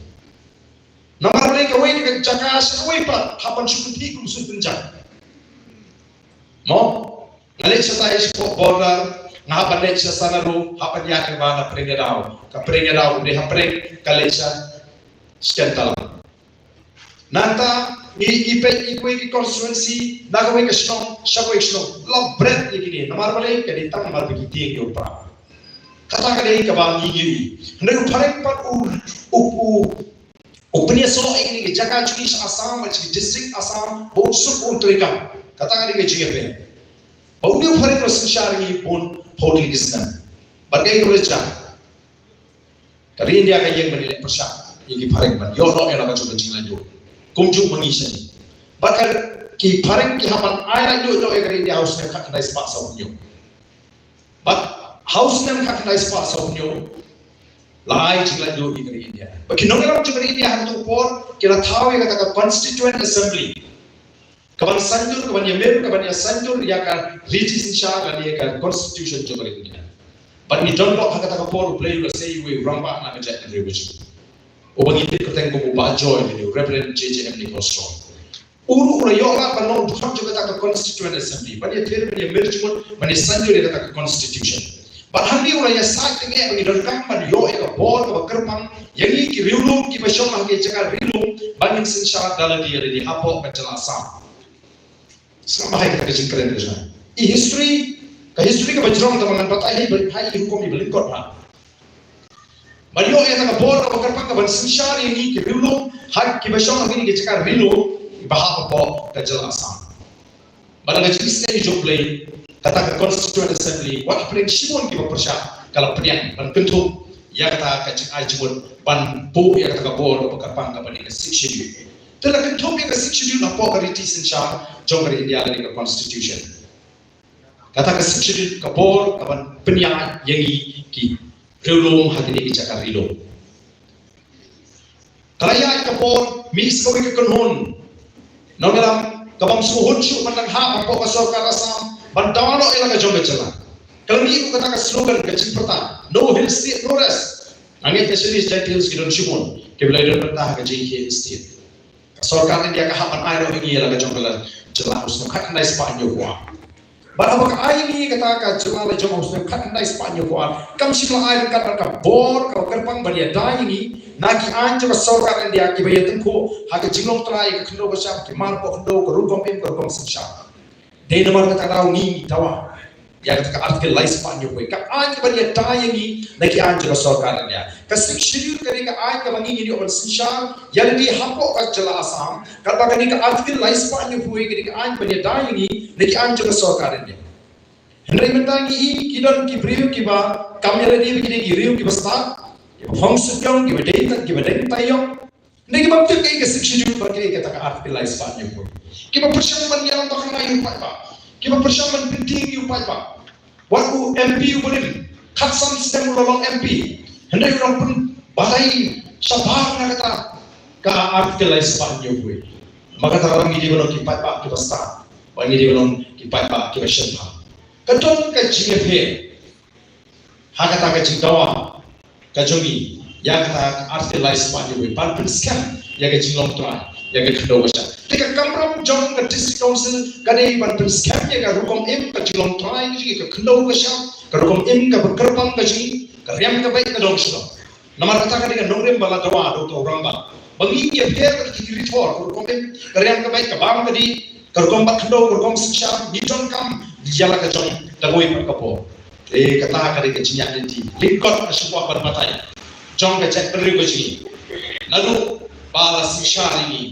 Namar balei kawei ka jaka sha kawei pat hap ban shu pynthih kum Sutynjang. Mo, nga leit shatai shapoh border, nga hap ban leit sha Sanaro, hap ban ïaid kaba na Prengyadaw. Ka Prengyadaw, dei ha Preng, ka leit sha Skentallang. Nangta ngi, ngi peit ïa kawei ka constituency na kawei ka shnong sha kawei ka shnong, la bret ïa kine. Namar balei? Ka dei tang namar ba ki tieng ïa u prah. Kata ka dei kaba ngi ïohi. Hynrei u phareng pat u, u, u, u pynïasoh ïa kine ki jaka jong ngi sha Assam bad ki district Assam ba un suk un treikam. Kata ka dei ka jingïapher. Ba une u phareng u la synshar ïa ngi bun phew tylli ki snem. Bad kaei kaba la jia? Ka ri India ka ïeng ban ïaleh pyrshah ïa ki phareng ban ïoh noh ïa la ka jong ka jinglaitluid. Kumjuh ma ngi shane. Bad ka, ki phareng ki hap ban ai laitluid noh ïa ka ri India ha u snem khatkhyndai spah sawphew hynñiew. Bad ha u snem khatkhyndai spah sawphew hynñiew la ai jinglaitluid ïa ka ri India. Bad ki nongïalam jong ka ri India ha kato ka por ki la thaw ïa kata ka Constituent Assembly, ka ban saiñdur, ka ban ïamir, ka ban ïasaiñdur ïa ka riti synshar lane ïa ka Constitution jong ka ri India. Bad ngi don bok ha kata ka por, U Blei u la sei ïa uwei u rangbah na ka jaitbynriew ka jong ngi, uba ngi tip kyrteng kum u Bah Joy lane u Reverend J J M Nichols Roy. U ruh u la ïoh lad ban long u dkhot jong kata ka Constituent Assembly, ban ïathir, ban ïamir jingmut, ban ïasaiñdur ïa kata ka Constitution. Bad hangne u la ïasaid tyngeh ba ngi donkam ban ïoh ïa ka bor kaba kyrpang ïa ngi ki riewlum kiba shong ha ki jaka ri lum ban ïeng synshar da lade ïa lade hapoh ka jylla Assam. Sngap bha ïa kata ka jingkren ka jong nga. I history, ka history kaba jrong, tangba ngan batai ha i, ha i hukum iba lyngkot bha. Ban ïoh ïa kata ka bor kaba kyrpang ka ban synshar ïa ngi ki riewlum ha kiba shong ha kine ki jaka ri lum kiba hap hapoh ka jylla Assam. Bad da ka jingisynei jong U Blei, kata ka Constituent Assembly, wat hapdeng shibun kiba pyrshah, ka la pdiang ban kynthup ïa kata ka jingai jingmut ban buh ïa kata ka bor kaba kyrpang kaba dei ka Sixth Schedule. Te la kynthup ïa ka Sixth Schedule hapoh ka riti synshar jong ka ri India lane ka Constitution. Kata ka Sixth Schedule ka bor ka ban pynïaid ïa ngi ki riewlum ha kine ki jaka ri lum. Ka la ïaid ka por, mih sa kawei ka kynhun nongïalam ka bym sngewhun shuh ban dang hap hapoh ka sorkar Assam ban dawa noh ïa la ka jong ka jylla. Ka la mih ruh kata ka slogan, ka jingpyrta, "No Hill State, no rest." Nga ngeit ka Shettiar Jaintia Hills ki don shibun kiba la don bynta ha ka J K Hill State. Ka sorkar India ka hap ban ai noh ïa ngi ïa la ka jong ka jylla ha u snem khatkhyndai spah hynñiewphew ar. Bad haba ka ai ïa ngi kata ka jylla la jong ha u snem khatkhyndai spah hynñiewphew ar, kam shym la ai ryngkat bad ka bor kaba kyrpang ban ïada ïa ngi na ki aiñ jong ka sorkar India kiba ïatyngkhuh ha ka jinglong trai, ka khyndew ka shyiap, ki mar poh khyndew, ka rukom im, ka rukom synshar. Dei namar kata ka daw ngi ngi dawa ïa kata ka Article lai spah hynñiewphew wei, ka aiñ kaba ïada ïa ngi na ki aiñ jong ka sorkar India. Ka Sixth Schedule ka dei ka aiñ kaba ngi ngi ïoh ban synshar ïa lade hapoh ka jylla Assam. Katba kane ka Article lai spah hynñiewphew wei ka dei ka aiñ kaba ïada ïa ngi na ki aiñ jong ka sorkar India. Hynrei mynta ngi i ki don ki briew kiba kam ïa lade ba ki dei ki riew kiba stad, kiba phong suk ïong, kiba dei tat, kiba dei tai ïong. Ngi ki bym tip kaei ka Sixth Schedule bad kaei kata ka Article lai spah hynñiewphew. Kiba pyrshang ban ïalam bakla ïa u paidbah. Kiba pyrshang ban pyntieng ïa u paidbah. Wat u M P u ba rim, khatsan snem u la long M P, hynrei u dang pynbatai shabar na kata ka Article lai spah hynñiewphew. Namar kata ka daw ngi dei ban long ki paidbah kiba stad, ba ngi dei ban long ki paidbah kiba shemphang. Ka don ka jingïapher ha kata ka jingdawa ka jong ngi ïa kata ka Article lai spah hynñiewphew wei ban pynskhem ïa ka jinglong trai, ïa ka khyndew ka shyiap. Te ka kamram jong ka District Council ka dei ban pynskhem ïa ka rukom im, ka jinglong trai ka jong ngi, ka khyndew ka shyiap, ka rukom im kaba kyrpang ka jong ngi, ka riam ka beit ka dong sha dong. Namar kata ka dei ka nongrim ba la dawa da uta u rangbah ba ngi ngi ïapher bad ki rithor, ka rukom im, ka riam ka beit, ka bam ka dih, ka rukom bat khyndew, ka rukom synshar, ngi donkam ïa la ka jong da kawei pat ka por. Te kata ka dei ka jingïaid lynti lyngkot ka shongkun ban batai jong ka jaitbynriew ka jong ngi. Naduh ba la synshar ïa ngi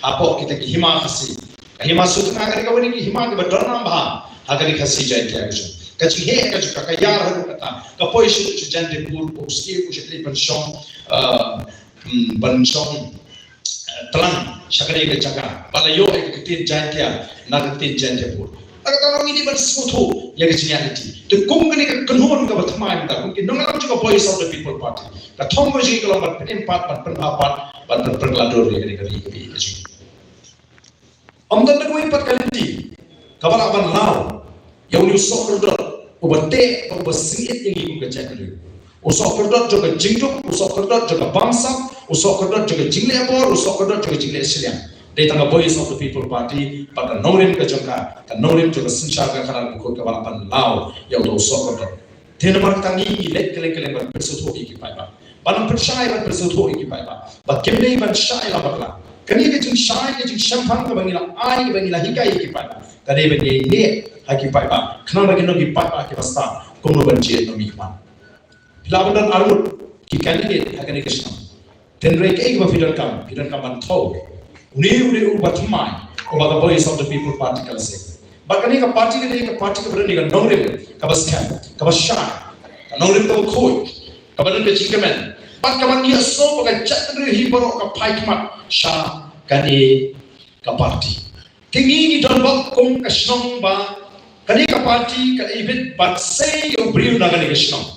hapoh kita ki hima Khasi, ka hima Sutnga ka dei kawei na ki hima kiba don nam bha ha ka ri Khasi Jaiñtia ka jong ngi. Ka jingheh ka jong ka ka ïar haduh katta, ka poi sha Jaintiapur, u stie u sha leit ban shong, ah, hmm, ban shong tlang sha kane ka jaka ba la ïoh ïa ka ktien Jaiñtia na ka ktien Jaiñtiapur. Te kata ngi dei ban sngewthuh ïa ka jingïaid lynti. Te kum kane ka kynhun kaba thymmai mynta, kum ki nongïalam jong ka Voice of the People Party, ka thong ka jong ngi ka long ban pynim pat, ban pynbha pat, ban pynpyrkhat dur ïa kane ka ri ka ri ka jong ngi. Ym don da kawei pat ka lynti kaba lah ban law ïa une u sohkyrdot uba teh bad uba sngewsih ïa ngi kum ka jaitbynriew. U sohkyrdot jong ka jingduk, u sohkyrdot jong ka bamsap, u sohkyrdot jong ka jingleh bor, u sohkyrdot jong ka jingleh shiliang. Dei tang ka Voice of the People Party bad ka nongrim ka jong ka, ka nongrim jong ka synshar ka khadar bakhuid kaba lah ban law ïa uta u sohkyrdot. Te namar kata ngi ngi leit kylleng kylleng ban pynsngewthuh ïa ki paidbah, ban pynshai ban pynsngewthuh ïa ki paidbah ba kim dei ban shah ïalam bakla. Kane ka jingshai, ka jingshemphang kaba ngi la ai, kaba ngi la hikai ïa ki paidbah, ka dei ban ïaineh ha ki paidbah khnang ba kin long ki paidbah kiba stad kumno ban jied ïa ki paidbah. Phi lah ban don arngut ki candidate ha kane ka shnong. Hynrei kaei kaba phi donkam, phi donkam ban thew une, une uba thymmai uba ka Voice of the People Party ka la seng. Bad kane ka party ka dei ka party kaba don ïa ka nongrim kaba skhem, kaba shai, ka nongrim kaba khuid, kaba don ka jingkmen bad kaba ngi ïohsngew ba ka jaitbynriew hi baroh ka phai khmat sha kane ka party. Ki ngi ngi don bok kum ka shnong ba kane ka party ka ibit bad sei ïa u briew na kane ka shnong.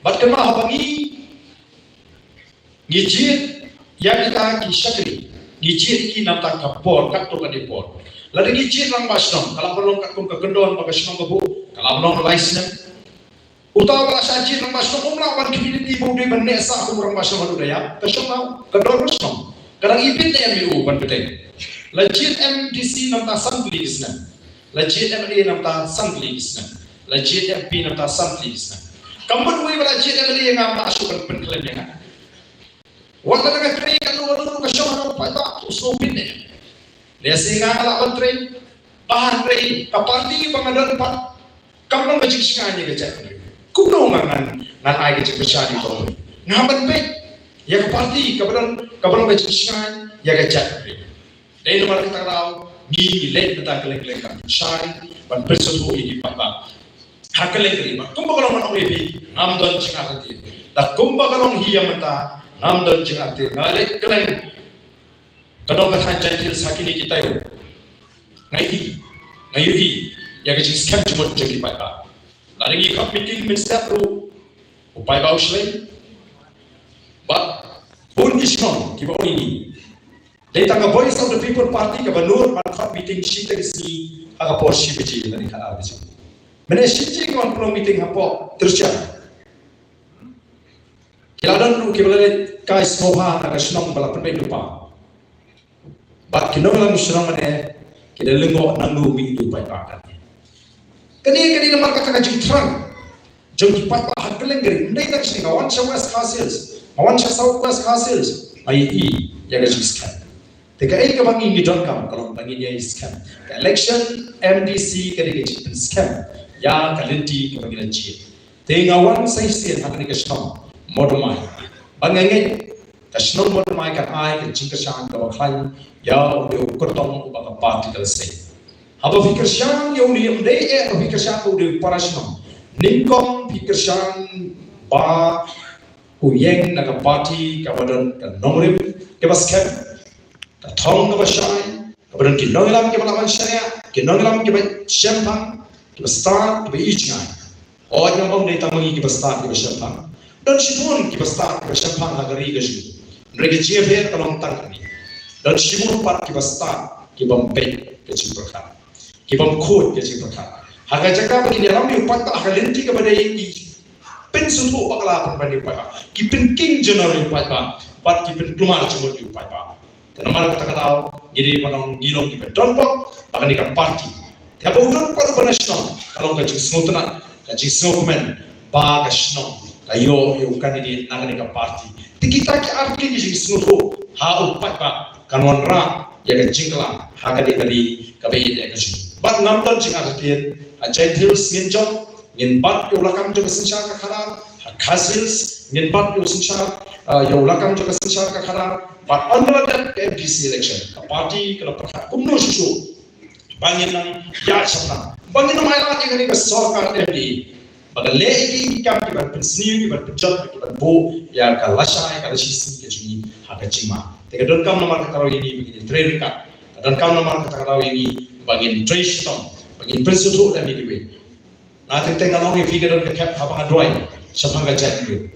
Bad kynmaw haba ngi ngi jied ïa kita ki shakri, ngi jied ïa ki namar ka por, katto katne por. Lada ngi jied rangbah shnong, ka la ban long katkum ka kyndon ba ka shnong ka buh, ka la ban long lai snem. Uta uba la shah jied rangbah shnong um lah ban khmih lynti ba u dei ban neh sah kum rangbah shnong haduh da ïap. Ka shong, ka don rangbah shnong. Ka dang ibit ne em ïa u ban bteng. La jied M D C namar san tylli ki snem. La jied M L A namar san tylli ki snem. La jied M P namar san tylli ki snem. Kam mut uwei ba la jied M L A ïa nga, ma shu ban pynkhlaiñ ïa nga. Wat la da nga trei katno katno ka shong ha u paidbah, u sngewbit ne em. Lehse nga nga lah ban trei. Ba hynrei ka party ba nga don pat kam long ka jingshngaiñ ïa ka jaitbynriew. Kumno nga ngan, ngan ai ka jingpyrshah ïa ka jaitbynriew? Nga ban peit ïa ka party kaba don, kaba long ka jingshngaiñ ïa ka jaitbynriew. Dei namar kata ka daw ngi ngi leit mynta kylleng kylleng ban pynshai, ban pynsngewthuh ïa ki paidbah ha kylleng kylleng. Bad kumba ka long, ngan ong ïa phi, ngam don jingartatien. Da kumba ka long hi ïa mynta, ngam don jingartatien. Nga leit kylleng, ka don ka thaiñ Jaintia Hills ha kine ki taïew. Nga ïohi, nga ïohi ïa ka jingskhem jingmut jong ki paidbah. Lada ngi khot meeting mynstep ruh, u paidbah u shlei. Bad bun ki shnong kiba ong ïa ngi, dei tang ka Voice of the People Party kaba nud ban khot meeting shiteng sngi ha ka por shi baje lane khatar baje. Mynne shi baje ki wan pynlong meeting hapoh Tyrsa. Ki la don ruh kiba la leit kai sngewbha na ka shnong ba la pynbeit lypa. Bad ki nongïalam shnong mynne ki da lyngngoh nangno mih ïa u paidbah. Kane, kane namar kata ka jingthrang jong ki paidbah ha kylleng ka ri. Ym dei tang shisha, nga wan sha West Khasi Hills, nga wan sha South West Khasi Hills, nga ïohi ïa ka jingskhem. Te kaei kaba ngi ngi donkam ka long ba ngin ïai skhem. Ka election M D C ka dei ka jingpynskhem ïa ka lynti kaba ngi la jied. Te nga wan sa shisien ha kane ka shnong Mawdymmai ba nga ngeit ka shnong Mawdymmai kan ai ka jingkyrshan kaba khlaiñ ïa u dei u kyrtong uba ka party ka la sei. Haba phi kyrshan ïa une, ym dei eh ba phi kyrshan ba u dei u para shnong. Nyngkong phi kyrshan ba u ïeng na ka party kaba don ka nongrim kaba skhem, ka thong kaba shai, kaba don ki nongïalam kiba lah ban shaniah, ki nongïalam kiba shemphang, kiba stad, kiba ïeit jngai. Hooid, ngam ong dei tang ma ngi kiba stad kiba shemphang. Don shibun kiba stad kiba shemphang ha ka ri ka jong ngi. Hynrei ka jingïapher ka long tang kane. Don shibun pat kiba stad kiba ym peit ka jingpyrkhat, kiba ym khuid ka jingpyrkhat. Ha ka jaka ba kin ïalam ïa u paidbah ha ka lynti kaba dei, ki pynsngewthuh bakla pynban ïa u paidbah, ki pynking jnor ïa u paidbah, bad ki pynkulmar jingmut ïa u paidbah. Te namar kata ka daw ngi dei ban ong ngi long kiba don bok ba kane ka party. Te haba u don pat uba na shnong, ka long ka jingsngewtynnat, ka jingsngewkmen ba ka shnong ka ïoh ïa u candidate na kane ka party. Te kita ki artylli ki jingsngewthuh ha u paidbah kan wanrah ïa ka jingkylla ha kane ka ri kaba ïeit ïa ka jong ngi. Bad ngam don jingartatien, ha Jaintia Hills ngin jop, ngin bat ïa u lakam jong ka synshar ka khadar. Ha Khasi Hills ngin bat ïa u synshar, ah, ïa u lakam jong ka synshar ka khadar. Bad ynda la dep ka M D C election, ka party ka la pyrkhat kumno shuh shuh ba ngin nang ïaid shaphang, ba ngin nang ai lad ïa kane ka sorkar M D A ba ka leh ïa ki kam kiban pynsniew, kiban pynjot, kiban buh ïa ka lashai ka lashisngi ka jong ngi ha ka jingma. Te ka donkam namar kata ka daw ïa ngi ba ngin trei ryngkat. Ka donkam namar kata ka daw ïa ngi ba ngin trei shitom, ba ngin pynsngewthuh lem ïa kiwei. Nga teng teng nga ong ïa phi, ka don ka thep haba nga duwai shaphang ka jaitbynriew.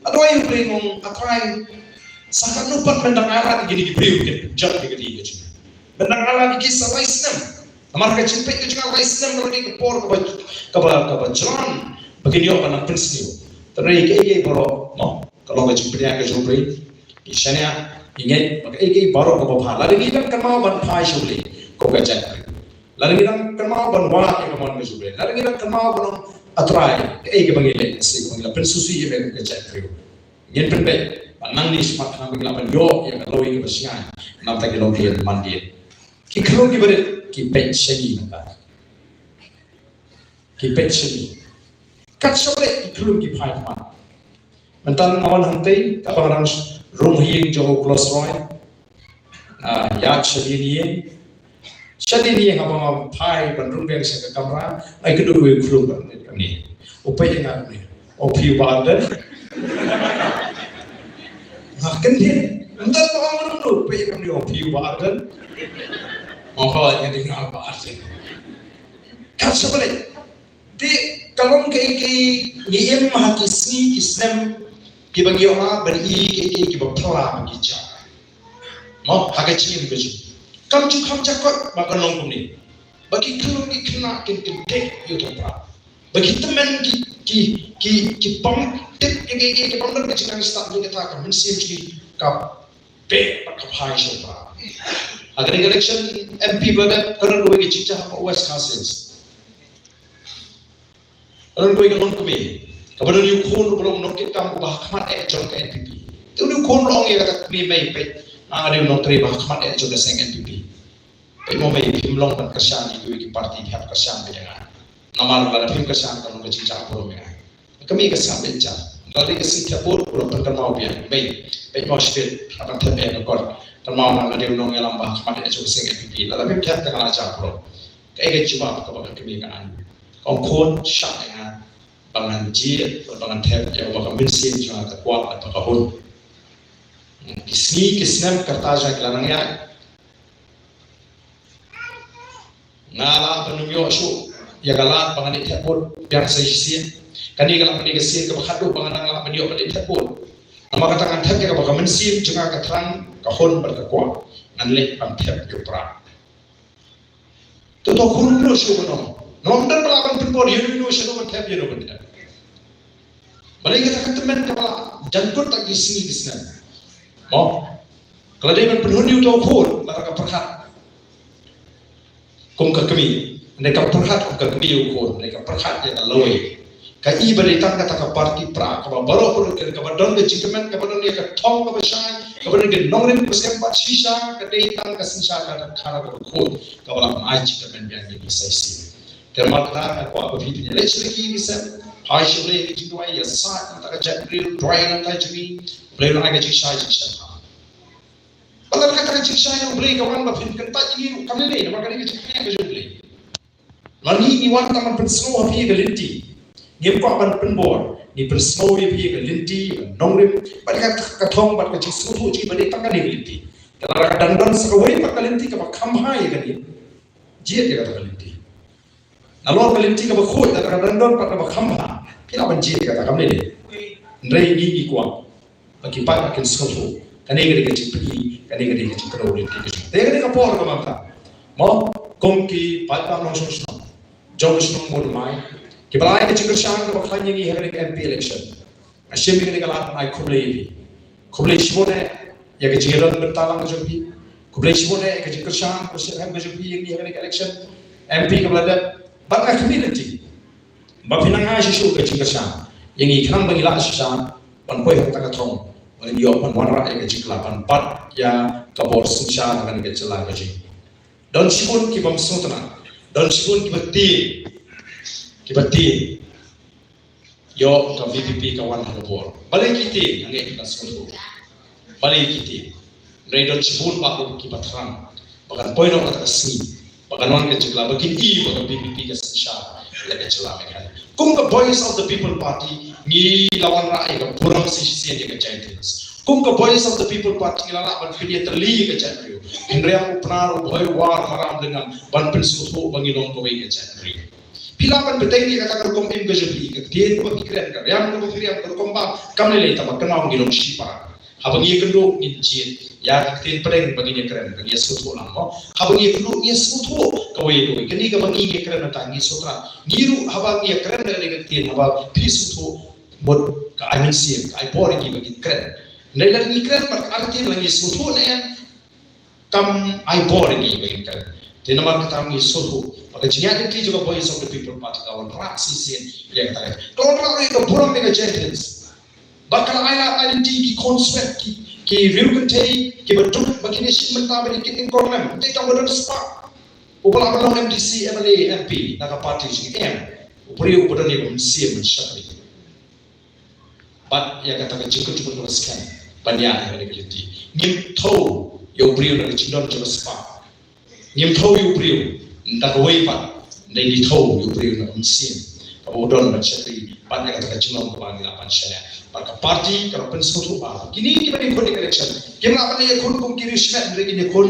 Nga duwai ïa U Blei, nga ong, A Trai, sa katno pat men dang ai lad ïa kine ki briew kin pynjot ïa ka ri ka jong ngi. Men dang ai lad ïa ki sa lai snem. Namar ka jingpeit ka jong nga, lai snem ka long ka por kaba, kaba, kaba jlan ba kin ïoh ban nang pynsniew. Te hynrei kaei kaei baroh, mo, ka long ka jingpynïaid ka jong U Blei. Ngi shaniah, ngi ngeit ba kaei kaei baroh kaba bha, lada ngi dang kynmaw ban phai sha U Blei kum ka jaitbynriew, lada ngi dang kynmaw ban wad ïa ka mon ka jong U Blei, lada ngi dang kynmaw ban ong, A Trai, kaei kaba ngi leh, lehse kaba ngi la pynsngewsih ïa me kum ka jaitbynriew, ngin pynbeit ba nangne shaphang khnang ba ngi lah ban ïoh ïa ka lawei kaba shngaiñ na ka bynta ki longdien mandien. Ki khyllung kiba rit ki peit sha ngi mynta. Ki peit sha ngi. Kat shaba ki khyllung ki phai khmat. Mynta nga wan hangtei, kaba nga dang rung ha ïing jong u Close Roy. Ah, ïaid shadien ïing. Shadien ïing haba nga phai ban rung biang sha ka kamra, nga ïakynduh ïa u khyllung ba rit kumne. U peit ïa nga kumne. O phi u Bah Ardent? Nga kyndit. Mynta nga ong kumno, u peit ïa nga kumne, o phi u Bah Ardent? Mo ka wat ngi dei nga ba arti. Kat sa balik. Te ka long kaei kaei ngi im ha ki sngi ki snem kiba ngi ïoh ban ïohi kaei kaei kiba phylla ba ki jia. Mo ha ka jingim ka jong ngi. Kam ju kham jia kot ba ka long kumne. Ba ki khynnah ki khynnah kin kin dei ïa u tong pra. Ba ki tymmen ki ki ki ki bym tip ïa kaei kaei ki bym don ka jingïaid stad ïa kata ka mynsiem jong ngi ka beh bad ka phai sha u pra. Ha kane ka election M P ba dep ka don kawei ka jingjia ha West Khasi Hills. Ka don kawei ka longkmie kaba don ïa u khun ruh ba long nongkitkam uba ha khmat eh jong ka N P P. Te u khun ruh ong ïa kata ka kmie, mei peit, nga dei u nongtrei ba ha khmat eh jong ka seng N P P. Peit mo mei, phim long ban kyrshan ïa kiwei ki party, phi hap kyrshan beit ïa nga. Namar lada phim kyrshan ka long ka jingjia burom ïa nga. Ka kmie ka sngap beit ja. Lada ka sngi thep vote, u la pynkynmaw biang, mei, peit mo shibit, hap ban thep ïa nga kot. Kynmaw nga, nga dei u nongïalam ba ha khmat eh jong ka seng N P P. Lada phim thep te nga la jia burom. Kaei ka jubab kaba ka kmie ka ai? Ka ong khun, shah ïa nga ba ngan jied, ba ngan thep ïa uba ka mynsiem jong nga ka kwah bad ba ka hun. Ki sngi ki snem ka rta jong nga ki la nang ïaid. Nga lah ban ym ïoh shuh ïa ka lad ba ngan ïa thep vote biang sa shisien. Kane ka lah ban ïa ka sien kaba khatduh ba ngan nang lah ban ïoh ban ïa thep vote. Namar kata ngan thep ïa kaba ka mynsiem jong nga ka thrang, ka hun bad ka kwah. Ngan leh ban thep ïa u pra. To to khun ruh shu ban ong, ym don ba lah ban pynbor ïano ïano, shu ban thep ïano ban thep. Balei kata ka tymmen kaba la jan kut ta ki sngi ki snem. Mo ka la dei ban pynhun ïa uto u khun, lada ka pyrkhat kum ka kmie, lada ka pyrkhat kum ka kmie u khun, lada ka pyrkhat ïa ka lawei. Ka i ba dei tang kata ka party pra kaba baroh baroh ka, kaba don ka jingkmen, kaba don ïa ka thong kaba shai, kaba don ka nongrim kaba skhem bad shisha ka dei tang ka synshar ka dang khana kaba khuid kaba la ai jingkmen biang ïa ngi sa shisien. Te namar kata nga kwah ba phi phin ïaleit sha la ki sem, phai sha U Blei ka jingduwai, ïasaid na ka kata ka jaitbynriew, duwai na ka jong ngi, U Blei un ai ka jingshai jingshai. Ba la ka kata ka jingshai U Blei ka wan ba phin kyntait ïa ngi ruh kam lei lei, namar ka dei ka jingpynïaid ka jong U Blei. Ngi ngi wan tang ban pynsngew ha phi ka lynti. Ngim kwah ban pynbor, ngi pynsngew ïa phi ka lynti, ka nongrim, bad ka, ka thong, bad ka jingsngewthuh jong ngi ba dei tang kane ka lynti. Te lada ka dang don sa kawei pat ka lynti kaba kham bha ïa kane, jied ïa kata ka lynti. Nalor ka lynti kaba khuid, lada ka dang don pat kaba kham bha, phi lah ban jied ïa kata, kam lei lei. Hynrei ngi ngi kwah ba ki paidbah kin sngewthuh. Kane ka dei ka jingpyni, kane ka dei ka jingkdew lynti ka jong. Te kane ka por ka mynta, mo, kum ki paidbah nongshong shnong jong ka shnong Moodymmai, kiba la ai ka jingkyrshan kaba khlaiñ ïa ngi ha kane ka M P election, nga shim ïa kane ka lad ban ai khublei ïa phi. Khublei shibun eh ïa ka jingïadon bynta lang ka jong phi. Khublei shibun eh ïa ka jingkyrshan, ka jingkyrkhu ka jong phi ïa ngi ha kane ka election M P kaba la dep. Bad nga khmih lynti ba phin nang ai shisha ka jingkyrshan ïa ngi khnang ba ngi lah shisha ban poi ha kata ka thong, ban ïoh ban wanrah ïa ka jingkylla, ban bat ïa ka bor synshar ha kane ka jylla ka jong ngi. Don shibun ki bym sngewtynnat, don shibun kiba tieng, kiba tieng. Ïoh ka V P P ka wan ha ka bor. Balei ki tieng? Hangne ki la sngewthuh. Balei ki tieng? Hynrei don shibun bah ruh kiba thrang ba kan poi noh kata ka sngi ba kan wan ka jingkylla, ba kin i ba ka V P P ka synshar ïa ka jylla Meghalaya. Kum ka Voice of the People Party ngi la wanrah ïa ka burom sa shisien ïa ka Jaintia Hills. Kum ka Voice of the People Party ngi la lah ban pynïatylli ïa ka jaitbynriew. Hynrei u Pnar, u Bhoi, u War, u Maram, u Lyngngam ban pynsngewthuh ba ngi long kawei ka jaitbynriew. Phi lah ban bteng ïa kata ka rukom im ka jong phi, ka ktien kaba phi kren, ka riam kaba phi riam, ka rukom bam, kam lei lei, tangba kynmaw ngi long shipara. Haba ngi ïakynduh ngin jied ïa ka ktien pdeng ba ngin ïakren, ba ngin ïasngewthuh lang mo. Haba ngi ïakynduh ngin ïasngewthuh kawei kawei. Kane kaba ngi ïakren mynta ngi sngewtynnat. Ngi ruh haba ngi ïakren da kane ka ktien, haba phi sngewthuh, mut ka ai mynsiem, ka ai bor ïa ngi ba ngin kren. Hynrei lada ngi kren bad ka artatien, la ngi sngewthuh ne em, kam ai bor ïa ngi ba ngin kren. Te namar kata ngi sngewthuh ba ka jingïaid lynti jong ka Voice of the People Party ka wanrah shisien ïa kata ka. Ka wanrah ruh ïa ka burom ïa ka Jaintia Hills. Ba ka la ai lad ai lynti ki khun swet, ki, ki riew kynthei kiba duk ba kin ïashim bynta, ba kin ïakynduh lem. Te tang ba don spah uba lah ban long M D C, M L A, M P na ka party jong ngi, em. U briew uba don ïa ka mynsiem ban shakri bad ïa kata ka jingkyrkhu kaba skhem ban ïaid ha kane ka lynti. Ngim thew ïa u briew na ka jingdon jong ka spah. Ngim thew ïa u briew da kawei pat, hynrei ngi thew ïa u briew na ka mynsiem kaba u don ban shakri bad ïa kata ka jinglong kaba ngi lah ban shaniah. Bad ka party ka la pynsngewthuh ba kine kiba ïakhun ïa ka election kim lah ban ïakhun kum ki riew shimet, hynrei kin ïakhun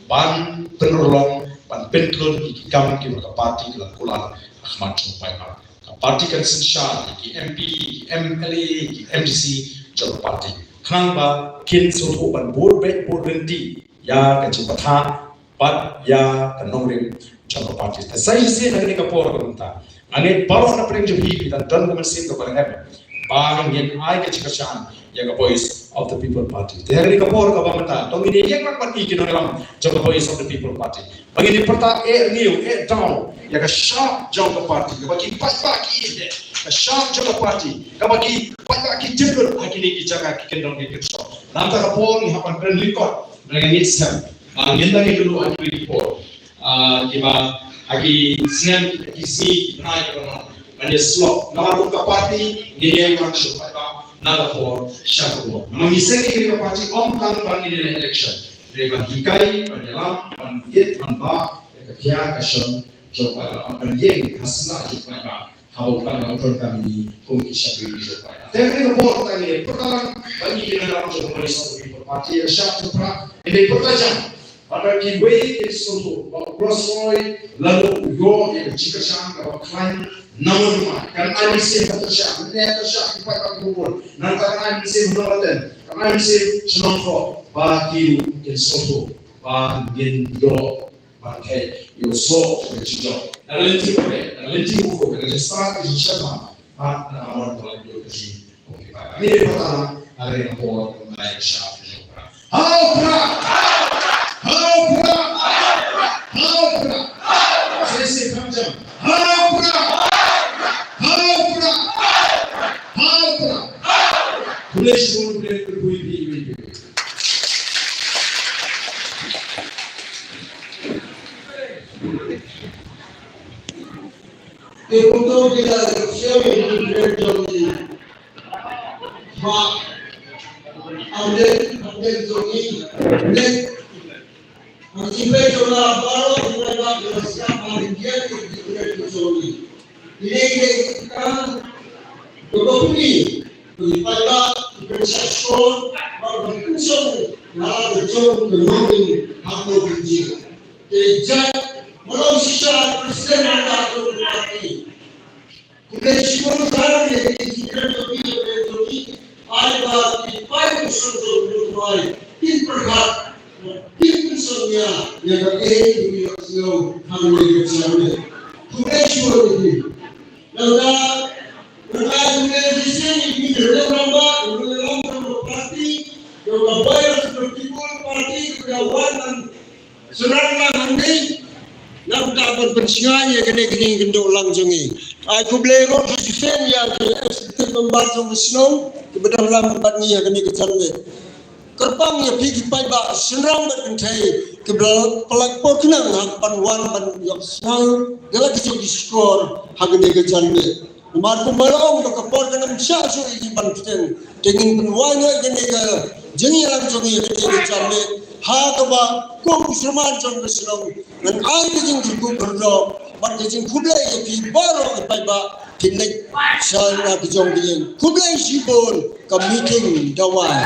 ban pynurlong ban pynkhlun ïa ki kam kiba ka party ka la kular ha khmat jong u paidbah. Ka party kan synshar ïa ki M P, ki M L A, ki M D C jong ka party, khnang ba kin sngewthuh ban bud beit bud lynti ïa ka jingbatai bad ïa ka nongrim jong ka party. Te sa shisien ha kane ka por kaba mynta, nga ngeit baroh na pdeng jong phi phi dang don ka mynsiem kaba rhem ba ngin ai ka jingkyrshan ïa ka Voice of the People Party. Te ha kane ka por kaba mynta to ngin ïeng lang ban ïa ki nongïalam jong ka Voice of the People Party ba ngin ïa pyrta eh rngiew eh daw ïa ka shap jong ka party kaba ki paidbah ki ïeit, ka shap jong ka party kaba ki paidbah ki jingkyrkhu ha kine ki jaka ki kyndong ki kynshoh. Nangta ka por ngi hap ban kren lyngkot na ka ngeit snem. Ba ngin dang ïa duh ha ki por, ah, kiba ha ki snem, ha ki sngi, ki bnai kiba wan ban ïa slok. Namar kum ka party ngin ïeng lang shuh paidbah na ka por sha ka por. Namar ngi seng ïa ka party ym tang ba ngin ïa leh election, hynrei ban hikai, ban ïalam, ban ïeit, ban bah ïa ka thiah ka shon jong paidbah, ban ïeng ha sla jong paidbah. Haba u paidbah u donkam ïa ngi kum ki shakri jong u paidbah. Te kane ka por tang ïa pyrta lang ba ngi ki nongïalam jong ka Voice of the People Party, ka shah jong u paidbah, ïa pyrta jam. Bad kiwei kin sngewthuh ba u Roy Lamoot u ïoh ïa ka jingkyrshan kaba khlaiñ namar u ma. Kan ai mynsiem ha Tyrshah, mynne ha Tyrshah ki paidbah ki bun. Nangta kan ai mynsiem ha Nonglaten, kan ai mynsiem sha Nongkhoh, ba ki ruh kin sngewthuh ba ngin ïoh ban theh ïa u soh ka jingjop. Na ka lynti pyrthei, na ka lynti u khun, na ka jingstad ka jingshemphang, bad na ka mon ka laitluid ka jong ngi kum ki paidbah. Ngi dei pat tang ha kane ka por ban ai ka shap ka jong u Prah. Ha u Prah! Ha u Prah! Ha u Prah! Shisien kham jam. Ha u Prah! Ha u Prah! Ha u Prah! Khublei shibun, khublei, khublei, khublei, khublei. Te kumto ki la ïoh shem ïa ki briew jong ngi. Ba update, update jong ngi. Update. Ang jingpeit jong nga baroh ki paidbah ki la sngap ba ki ïa ki briew jong ngi. Kine ki dei ki kam kiba pynmih ki paidbah ki pynshah shkor bad ki pynshong na ka jong ka nongrim ha ka nongrim jong. Te jait, ma long shisha president na ka jong ka party. Khublei shibun tang ïa ki jingkren jong ki, kren jong ki. Ai ba ki paidbah ki sngewthuh jong ki, kin pyrkhat, kin pynshong ïa, ïa kaei kaba ki ïohsngew hangne ha ka jylla. Khublei shibun ïa ki. Nangta, nangta khublei shisien ïa ki nongïalam rangbah, nongïalam rangbah party, nongïalam Voice of the People Party, kiba wan ban shynrang lang hangne. Nangta ban pynshngaiñ ïa kane ka jingïakynduh lang jong ngi. Ai khublei ruh shisien ïa ki executive member jong ka shnong kiba don lang bad ngi ha kane ka janmiet. Kyrpang ïa phi ki paidbah shynrang bad kynthei kiba la pyllait por khnang ha ban wan ban ïohsngew ïa la ki jong ki shkor ha kane ka janmiet. Namar kumba la ong ba ka por kan ym shah shuh ïa ki ban bteng. Te ngin pynwai noh ïa kane ka jingïalang jong ngi ha kane ka janmiet ha kaba kum u syrman jong ka shnong ngan ai ka jingkyrkhu kyrdoh bad ka jingkhublei ïa phi baroh ki paidbah. Phin leit sha la ka jong ka ïing. Khublei shibun. Ka meeting da wai.